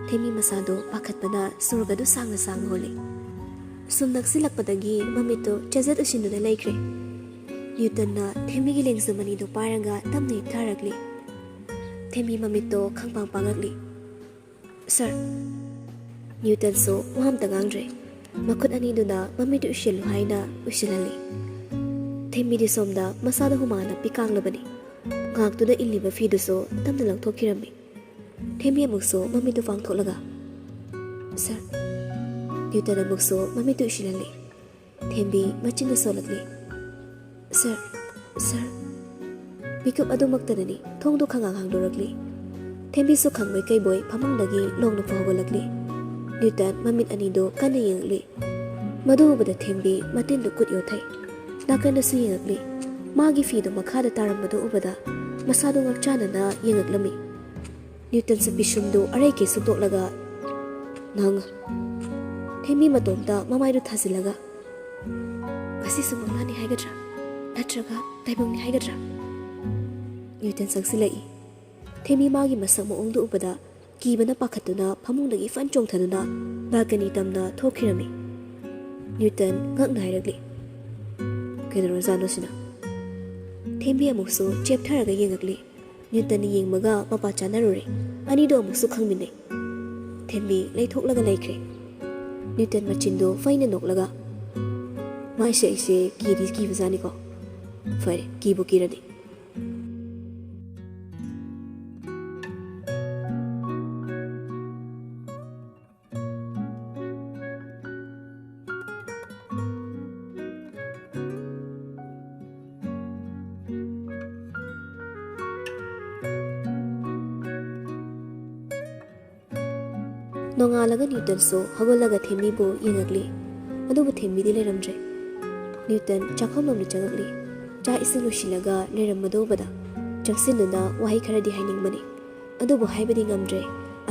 ꯊꯦꯝꯕꯤ ꯃꯁꯥꯗꯨ ꯄꯥꯈꯠꯄꯅ ꯁꯣꯔꯒꯗꯨ ꯁꯥꯡꯅ ꯁꯥꯡꯅ ꯍꯣꯜꯂꯤ꯫ ꯁꯨꯝ ꯅꯛꯁꯤꯜꯂꯛꯄꯗꯒꯤ ꯃꯃꯤꯠꯇꯨ ꯆꯦꯖꯠ ꯎꯁꯤꯟꯗꯨꯅ ꯂꯩꯈ꯭ꯔꯦ꯫ ꯅ꯭ꯌꯨꯇꯟꯅ ꯊꯦꯝꯕꯤꯒꯤ ꯂꯦꯡꯖꯨꯝ ꯑꯅꯤꯗꯨ ꯄꯥꯏꯔꯒ ꯇꯞꯅ ꯍꯤꯞꯊꯔꯛꯂꯤ꯫ ꯊꯦꯝꯕꯤ ꯃꯃꯤꯠꯇꯣ ꯈꯪꯄꯥꯡ ꯄꯥꯡꯂꯛꯂꯤ꯫ "ꯁꯥꯔ!" ꯅ꯭ꯌꯨꯇꯟꯁꯨ ꯋꯥ ꯑꯝꯇ ꯉꯥꯡꯗ꯭ꯔꯦ꯫ ꯃꯈꯨꯠ ꯑꯅꯤꯗꯨꯅ ꯃꯃꯤꯠ ꯎꯏꯁꯤꯜꯂꯨ ꯍꯥꯏꯅ ꯎꯏꯁꯤꯜꯍꯜꯂꯤ꯫ ꯊꯦꯝꯕꯤꯗꯤ ꯁꯣꯝꯗ ꯃꯁꯥꯗ ꯍꯨꯃꯥꯡꯅ ꯄꯤꯀꯥꯡꯂꯕꯅꯤ꯫ ꯉꯥꯛꯇꯨꯗ ꯏꯜꯂꯤꯕ ꯐꯤꯗꯨꯁꯨ ꯇꯞꯅ ꯂꯧꯊꯣꯛꯈꯤꯔꯝꯃꯤ꯫ ꯊꯦꯝꯕꯤ ꯑꯃꯨꯛꯁꯨ ꯃꯃꯤꯠꯇꯨ ꯄꯥꯡꯊꯣꯛꯂꯒ, "ꯁꯥꯔ!" ꯅ꯭ꯌꯨꯇꯟ ꯑꯃꯨꯛꯁꯨ ꯃꯃꯤꯠꯇꯨ ꯎꯏꯁꯤꯜꯍꯜꯂꯤ꯫ ꯊꯦꯝꯕꯤ ꯃꯆꯤꯟꯗ ꯁꯣꯜꯂꯛꯂꯤ꯫ "ꯁꯥꯔ, ꯁꯥꯔ!" ꯃꯤꯀꯨꯞ ꯑꯗꯨꯃꯛꯇꯅꯅꯤ ꯊꯣꯡꯗꯨ ꯈꯪꯍꯥꯡ ꯍꯥꯡꯗꯣꯔꯛꯂꯤ꯫ ꯊꯦꯝꯕꯤꯁꯨ ꯈꯪꯕꯣꯏ ꯀꯩꯕꯣꯏ ꯐꯃꯨꯡꯗꯒꯤ ꯂꯣꯡꯅ ꯍꯧꯒꯠꯂꯛꯂꯤ꯫ ꯅ꯭ꯌꯨꯇꯟ ꯃꯃꯤꯠ ꯑꯅꯤꯗꯨ ꯀꯟꯅ ꯌꯦꯡꯉꯛꯂꯤ꯫ ꯃꯗꯨ ꯎꯕꯗ ꯊꯦꯝꯕꯤ ꯃꯇꯤꯟꯗꯨ ꯀꯨꯠ ꯌꯣꯠꯊꯩ꯫ ꯅꯥꯀꯟꯗꯁꯨ ꯌꯦꯡꯉꯛꯂꯤ꯫ ꯃꯥꯒꯤ ꯐꯤꯗꯨ ꯃꯈꯥꯗ ꯇꯥꯔꯝꯕꯗꯨ ꯎꯕꯗ ꯃꯁꯥꯗꯨ ꯉꯛꯆꯥꯟꯅꯅ ꯌꯦꯡꯉꯛꯂꯝꯃꯤ꯫ ꯅ꯭ꯌꯨꯇꯟꯁꯨ ꯄꯤꯁꯨꯝꯗꯨ ꯑꯔꯩꯀꯩ ꯁꯨꯛꯇꯣꯛꯂꯒ, "ꯅꯪ!" ꯊꯦꯝꯕꯤ ꯃꯇꯣꯝꯇ ꯃꯃꯥꯏꯗꯨ ꯊꯥꯖꯤꯜꯂꯒ, "ꯉꯁꯤꯁꯨ ꯃꯪꯂꯥꯟꯅꯤ ꯍꯥꯏꯒꯗ꯭ꯔꯥ? ꯅꯠꯇ꯭ꯔꯒ ꯇꯥꯏꯕꯪꯅꯤ ꯍꯥꯏꯒꯗ꯭ꯔꯥ?" ꯅ꯭ꯌꯨꯇꯟ ꯆꯪꯁꯤꯜꯂꯛꯏ꯫ ꯊꯦꯝꯕꯤ ꯃꯥꯒꯤ ꯃꯁꯛ ꯃꯑꯣꯡꯗꯨ ꯎꯕꯗ ꯀꯤꯕꯅ ꯄꯥꯈꯠꯇꯨꯅ ꯐꯃꯨꯡꯗꯒꯤ ꯐꯟ ꯆꯣꯡꯊꯗꯨꯅ ꯕꯥꯜꯀꯅꯤ ꯇꯝꯅ ꯊꯣꯛꯈꯤꯔꯝꯃꯤ꯫ ꯅ꯭ꯌꯨꯇꯟ ꯉꯛꯅ ꯍꯥꯏꯔꯛꯂꯤ, "ꯀꯩꯗꯧꯔꯖꯥꯠꯅꯣ ꯁꯤꯅ?" ꯊꯦꯝꯕꯤ ꯑꯃꯨꯛꯁꯨ ꯆꯦꯞꯊꯔꯒ ꯌꯦꯡꯉꯛꯂꯤ꯫ ꯅ꯭ꯌꯨꯇꯟꯅ ꯌꯦꯡꯕꯒ ꯃꯄꯥ ꯆꯥꯅꯔꯨꯔꯦ꯫ ꯑꯅꯤꯗꯣ ꯑꯃꯨꯛꯁꯨ ꯈꯪꯃꯤꯟꯅꯩ꯫ ꯊꯦꯝꯕꯤ ꯂꯩꯊꯣꯛꯂꯒ ꯂꯩꯈ꯭ꯔꯦ꯫ ꯅ꯭ꯌꯨꯇꯟ ꯃꯆꯤꯟꯗꯣ ꯐꯩꯅ ꯅꯣꯛꯂꯒ, "ꯃꯥꯏꯁꯦ ꯑꯩꯁꯦ ꯀꯤꯗꯤ ꯀꯤꯕꯖꯥꯠꯅꯤꯀꯣ꯫ ꯐꯔꯦ, ꯀꯤꯕꯨ ꯀꯤꯔꯗꯤ꯫" ꯅꯣꯡꯉꯥꯜꯂꯒ ꯅ꯭ꯌꯨꯇꯟꯁꯨ ꯍꯧꯒꯠꯂꯒ ꯊꯦꯝꯕꯤꯕꯨ ꯌꯦꯡꯉꯛꯂꯤ꯫ ꯑꯗꯨꯕꯨ ꯊꯦꯝꯕꯤꯗꯤ ꯂꯩꯔꯝꯗ꯭ꯔꯦ꯫ ꯅ꯭ꯌꯨꯇꯟ ꯆꯥꯛꯈꯨꯝꯂꯣꯝꯗ ꯆꯪꯉꯛꯂꯤ꯫ ꯆꯥꯛ ꯏꯁꯤꯡ ꯂꯣꯏꯁꯤꯜꯂꯒ ꯂꯩꯔꯝꯕꯗꯨ ꯎꯕꯗ ꯆꯪꯁꯤꯟꯗꯨꯅ ꯋꯥꯍꯩ ꯈꯔꯗꯤ ꯍꯥꯏꯅꯤꯡꯕꯅꯤ꯫ ꯑꯗꯨꯕꯨ ꯍꯥꯏꯕꯗꯤ ꯉꯝꯗ꯭ꯔꯦ꯫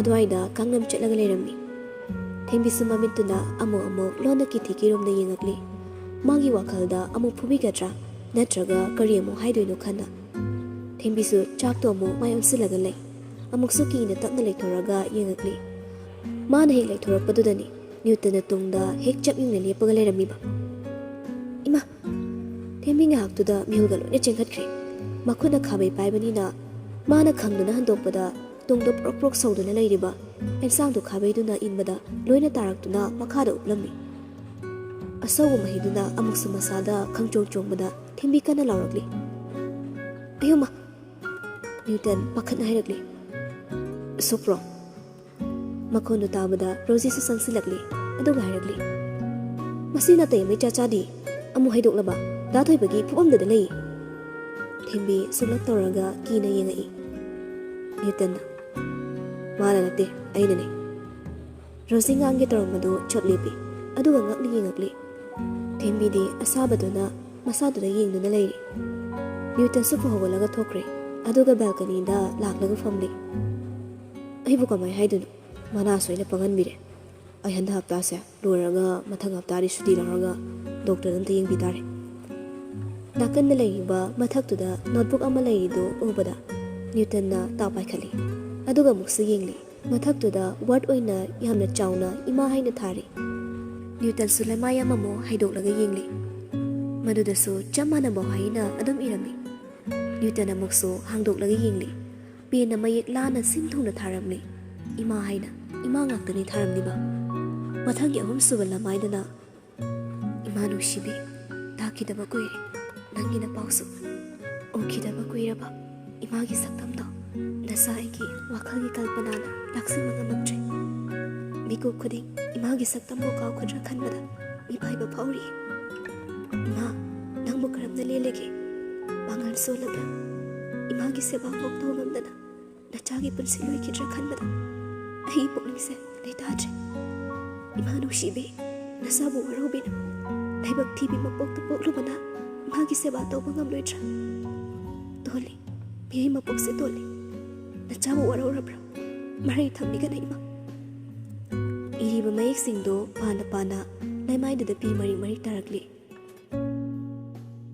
ꯑꯗꯨꯋꯥꯏꯗ ꯀꯥꯡꯂꯝ ꯆꯠꯂꯒ ꯂꯩꯔꯝꯃꯤ꯫ ꯊꯦꯝꯕꯤꯁꯨ ꯃꯃꯤꯠꯇꯨꯅ ꯑꯃꯨꯛ ꯑꯃꯨꯛ ꯂꯣꯟꯅ ꯀꯤꯊꯤ ꯀꯤꯔꯨꯝꯅ ꯌꯦꯡꯉꯛꯂꯤ꯫ ꯃꯥꯒꯤ ꯋꯥꯈꯜꯗ ꯑꯃꯨꯛ ꯐꯨꯕꯤꯒꯗ꯭ꯔꯥ ꯅꯠꯇ꯭ꯔꯒ ꯀꯔꯤ ꯑꯃꯨꯛ ꯍꯥꯏꯗꯣꯏꯅꯣ ꯈꯟꯅ꯫ ꯊꯦꯝꯕꯤꯁꯨ ꯆꯥꯛꯇꯣ ꯑꯃꯨꯛ ꯃꯥꯏ ꯑꯣꯟꯁꯤꯜꯂꯒ ꯂꯩ꯫ ꯑꯃꯨꯛꯁꯨ ꯀꯤꯅ ꯇꯞꯅ ꯂꯩꯊꯣꯔꯒ ꯌꯦꯡꯉꯛꯂꯤ꯫ ꯃꯥꯅ ꯍꯦꯛ ꯂꯩꯊꯣꯔꯛꯄꯗꯨꯗꯅꯤ ꯅ꯭ꯌꯨꯇꯟꯅ ꯇꯨꯡꯗ ꯍꯦꯛ ꯆꯞ ꯌꯨꯡꯅ ꯂꯦꯞꯄꯒ ꯂꯩꯔꯝꯃꯤꯕ꯫ "ꯏꯃꯥ!" ꯊꯦꯝꯕꯤ ꯉꯥꯏꯍꯥꯛꯇꯨꯗ ꯃꯤꯍꯨꯜꯒ ꯂꯣꯏꯅ ꯆꯦꯟꯈꯠꯈ꯭ꯔꯦ꯫ ꯃꯈꯨꯠꯅ ꯈꯥꯕꯩ ꯄꯥꯏꯕꯅꯤꯅ ꯃꯥꯅ ꯈꯪꯗꯨꯅ ꯍꯟꯗꯣꯛꯄꯗ ꯇꯨꯡꯗ ꯄ꯭ꯔꯣꯛ ꯄ꯭ꯔꯣꯛ ꯁꯧꯗꯨꯅ ꯂꯩꯔꯤꯕ ꯑꯦꯟꯁꯥꯡꯗꯨ ꯈꯥꯕꯩꯗꯨꯅ ꯏꯟꯕꯗ ꯂꯣꯏꯅ ꯇꯥꯔꯛꯇꯨꯅ ꯃꯈꯥꯗ ꯎꯞꯂꯝꯃꯤ꯫ ꯑꯁꯧꯕ ꯃꯍꯤꯗꯨꯅ ꯑꯃꯨꯛꯁꯨ ꯃꯁꯥꯗ ꯈꯪꯆꯣꯡ ꯆꯣꯡꯕꯗ ꯊꯦꯝꯕꯤ ꯀꯟꯅ ꯂꯥꯎꯔꯛꯂꯤ꯫ "ꯑꯌꯣꯃ!" ꯅ꯭ꯌꯨꯇꯟ ꯄꯥꯈꯠꯅ ꯍꯥꯏꯔꯛꯂꯤ꯫ "ꯁꯣꯛꯄ꯭ꯔꯣ?" ꯃꯈꯣꯟꯗꯨ ꯇꯥꯕꯗ ꯔꯣꯖꯤꯁꯨ ꯆꯪꯁꯤꯜꯂꯛꯂꯤ꯫ ꯑꯗꯨꯒ ꯍꯥꯏꯔꯛꯂꯤ, "ꯃꯁꯤ ꯅꯥꯇꯩ ꯑꯃ ꯏꯆꯥ ꯆꯥꯗꯦ꯫ ꯑꯃꯨꯛ ꯍꯥꯏꯗꯣꯛꯂꯕ? ꯗꯥ ꯊꯣꯏꯕꯒꯤ ꯐꯨꯐꯝꯗꯨꯗ ꯂꯩ!" ꯊꯦꯝꯕꯤ ꯁꯨꯛꯂꯞ ꯇꯧꯔꯒ ꯀꯤꯅ ꯌꯦꯡꯉꯛꯏ꯫ ꯅ꯭ꯌꯨꯇꯟꯅ, "ꯃꯥꯅ ꯅꯠꯇꯦ, ꯑꯩꯅꯅꯦ꯫" ꯔꯣꯖꯤ ꯉꯥꯡꯒꯦ ꯇꯧꯔꯝꯕꯗꯨ ꯆꯞ ꯂꯦꯞꯄꯤ꯫ ꯑꯗꯨꯒ ꯉꯛꯅ ꯌꯦꯡꯉꯛꯂꯤ꯫ ꯊꯦꯝꯕꯤꯗꯤ ꯑꯁꯥꯕꯗꯨꯅ ꯃꯁꯥꯗꯨꯗ ꯌꯦꯡꯗꯨꯅ ꯂꯩꯔꯤ꯫ ꯅ꯭ꯌꯨꯇꯟꯁꯨ ꯍꯧꯒꯠꯂꯒ ꯊꯣꯛꯈ꯭ꯔꯦ꯫ ꯑꯗꯨꯒ ꯕꯦꯜꯀꯅꯤꯗ ꯂꯥꯛꯂꯒ ꯐꯝꯂꯤ꯫ ꯑꯩꯕꯨ ꯀꯃꯥꯏ ꯍꯥꯏꯗꯣꯏꯅꯣ? ꯃꯅꯥꯁꯨ ꯑꯩꯅ ꯄꯪꯍꯟꯕꯤꯔꯦ꯫ ꯑꯩ ꯍꯟꯗꯛ ꯍꯞꯇꯥꯁꯦ ꯂꯣꯏꯔꯒ ꯃꯊꯪ ꯍꯞꯇꯥꯗꯤ ꯁꯨꯇꯤ ꯂꯧꯔꯒ ꯗꯣꯛꯇꯔꯗ ꯑꯝꯇ ꯌꯦꯡꯕꯤ ꯇꯥꯔꯦ꯫ ꯅꯥꯀꯟꯗ ꯂꯩꯔꯤꯕ ꯃꯊꯛꯇꯨꯗ ꯅꯣꯠꯕꯨꯛ ꯑꯃ ꯂꯩꯔꯤꯗꯨ ꯎꯕꯗ ꯅ꯭ꯌꯨꯇꯟꯅ ꯇꯥꯞ ꯄꯥꯏꯈꯠꯂꯤ꯫ ꯑꯗꯨꯒ ꯑꯃꯨꯛꯁꯨ ꯌꯦꯡꯂꯤ꯫ ꯃꯊꯛꯇꯨꯗ ꯋꯥꯔꯗ ꯑꯣꯏꯅ ꯌꯥꯝꯅ ꯆꯥꯎꯅ "ꯏꯃꯥ" ꯍꯥꯏꯅ ꯊꯥꯔꯤ꯫ ꯅ꯭ꯌꯨꯇꯟꯁꯨ ꯂꯩꯃꯥꯏ ꯑꯃꯃꯨꯛ ꯍꯥꯏꯗꯣꯛꯂꯒ ꯌꯦꯡꯂꯤ꯫ ꯃꯗꯨꯗꯁꯨ ꯆꯞ ꯃꯥꯟꯅꯕ ꯋꯥꯍꯩꯅ ꯑꯗꯨꯝ ꯏꯔꯝꯃꯤ꯫ ꯅ꯭ꯌꯨꯇꯟ ꯑꯃꯨꯛꯁꯨ ꯍꯥꯡꯗꯣꯛꯂꯒ ꯌꯦꯡꯂꯤ꯫ ꯄꯦꯟꯅ ꯃꯌꯦꯛ ꯂꯥꯅ ꯁꯤꯟ ꯊꯨꯡꯅ ꯊꯥꯔꯝꯂꯤ꯫ "ꯏꯃꯥ" ꯍꯥꯏꯅ ꯏꯃꯥ ꯉꯥꯛꯇꯅꯤ ꯊꯥꯔꯝꯂꯤꯕ꯫ ꯃꯊꯪꯒꯤ ꯑꯍꯨꯝꯁꯨꯕ ꯂꯃꯥꯏꯗꯅ, "ꯏꯃꯥ ꯅꯨꯡꯁꯤꯕꯤ, ꯂꯥꯛꯈꯤꯗꯕ ꯀꯨꯏꯔꯦ꯫ ꯅꯪꯒꯤ ꯅꯄꯥꯎꯁꯨ ꯎꯈꯤꯗꯕ ꯀꯨꯏꯔꯕ ꯏꯃꯥꯒꯤ ꯁꯛꯇꯝꯗꯣ ꯅꯁꯥ ꯑꯩꯒꯤ ꯋꯥꯈꯜꯒꯤ ꯀꯜꯄꯅꯥꯅ ꯂꯥꯛꯁꯤꯟꯕ ꯉꯝꯃꯛꯇ꯭ꯔꯦ꯫ ꯃꯤꯀꯨꯞ ꯈꯨꯗꯤꯡ ꯏꯃꯥꯒꯤ ꯁꯛꯇꯝꯕꯨ ꯀꯥꯎꯒꯗ꯭ꯔꯥ ꯈꯟꯕꯗ ꯃꯤꯄꯥꯏꯕ ꯐꯥꯎꯔꯤ꯫ ꯏꯃꯥ, ꯅꯪꯕꯨ ꯀꯔꯝꯅ ꯂꯦꯜꯂꯤꯒꯦ? ꯄꯥꯡꯒꯜ ꯁꯣꯜꯂꯕ꯭ꯔꯥ? ꯏꯃꯥꯒꯤ ꯁꯦꯕꯥ ꯐꯥꯎ ꯇꯧ ꯉꯝꯗꯅ ꯅꯆꯥꯒꯤ ꯄꯨꯟꯁꯤ ꯂꯣꯏꯈꯤꯗ꯭ꯔꯥ ꯈꯟꯕꯗ ꯑꯩꯒꯤ ꯄꯨꯛꯅꯤꯡꯁꯦ ꯂꯩꯇꯥꯗ꯭ꯔꯦ꯫ ꯏꯃꯥ ꯅꯨꯡꯁꯤꯕꯤ, ꯅꯁꯥꯕꯨ ꯋꯥꯔꯧꯕꯤꯅꯨ꯫ ꯂꯥꯏꯕꯛ ꯊꯤꯕꯤ ꯃꯄꯣꯛꯇ ꯄꯣꯛꯂꯨꯕꯅ ꯏꯃꯥꯒꯤ ꯁꯦꯕꯥ ꯇꯧꯕ ꯉꯝꯂꯣꯏꯗ꯭ꯔꯥ? ꯇꯣꯜꯂꯤ, ꯃꯤꯑꯣꯏ ꯃꯄꯣꯛꯁꯦ ꯇꯣꯜꯂꯤ꯫ ꯅꯆꯥꯕꯨ ꯋꯥꯔꯧꯔꯕ꯭ꯔꯥ? ꯃꯔꯩ ꯊꯝꯕꯤꯒꯅꯨ ꯏꯃꯥ꯫ ꯏꯔꯤ ꯃꯌꯦꯛꯁꯤꯡꯗꯣ ꯄꯥꯅ ꯄꯥꯅ ꯂꯩꯃꯥꯏꯗꯨꯗ ꯄꯤ ꯃꯔꯤꯛ ꯃꯔꯤꯛ ꯇꯥꯔꯛꯂꯤ꯫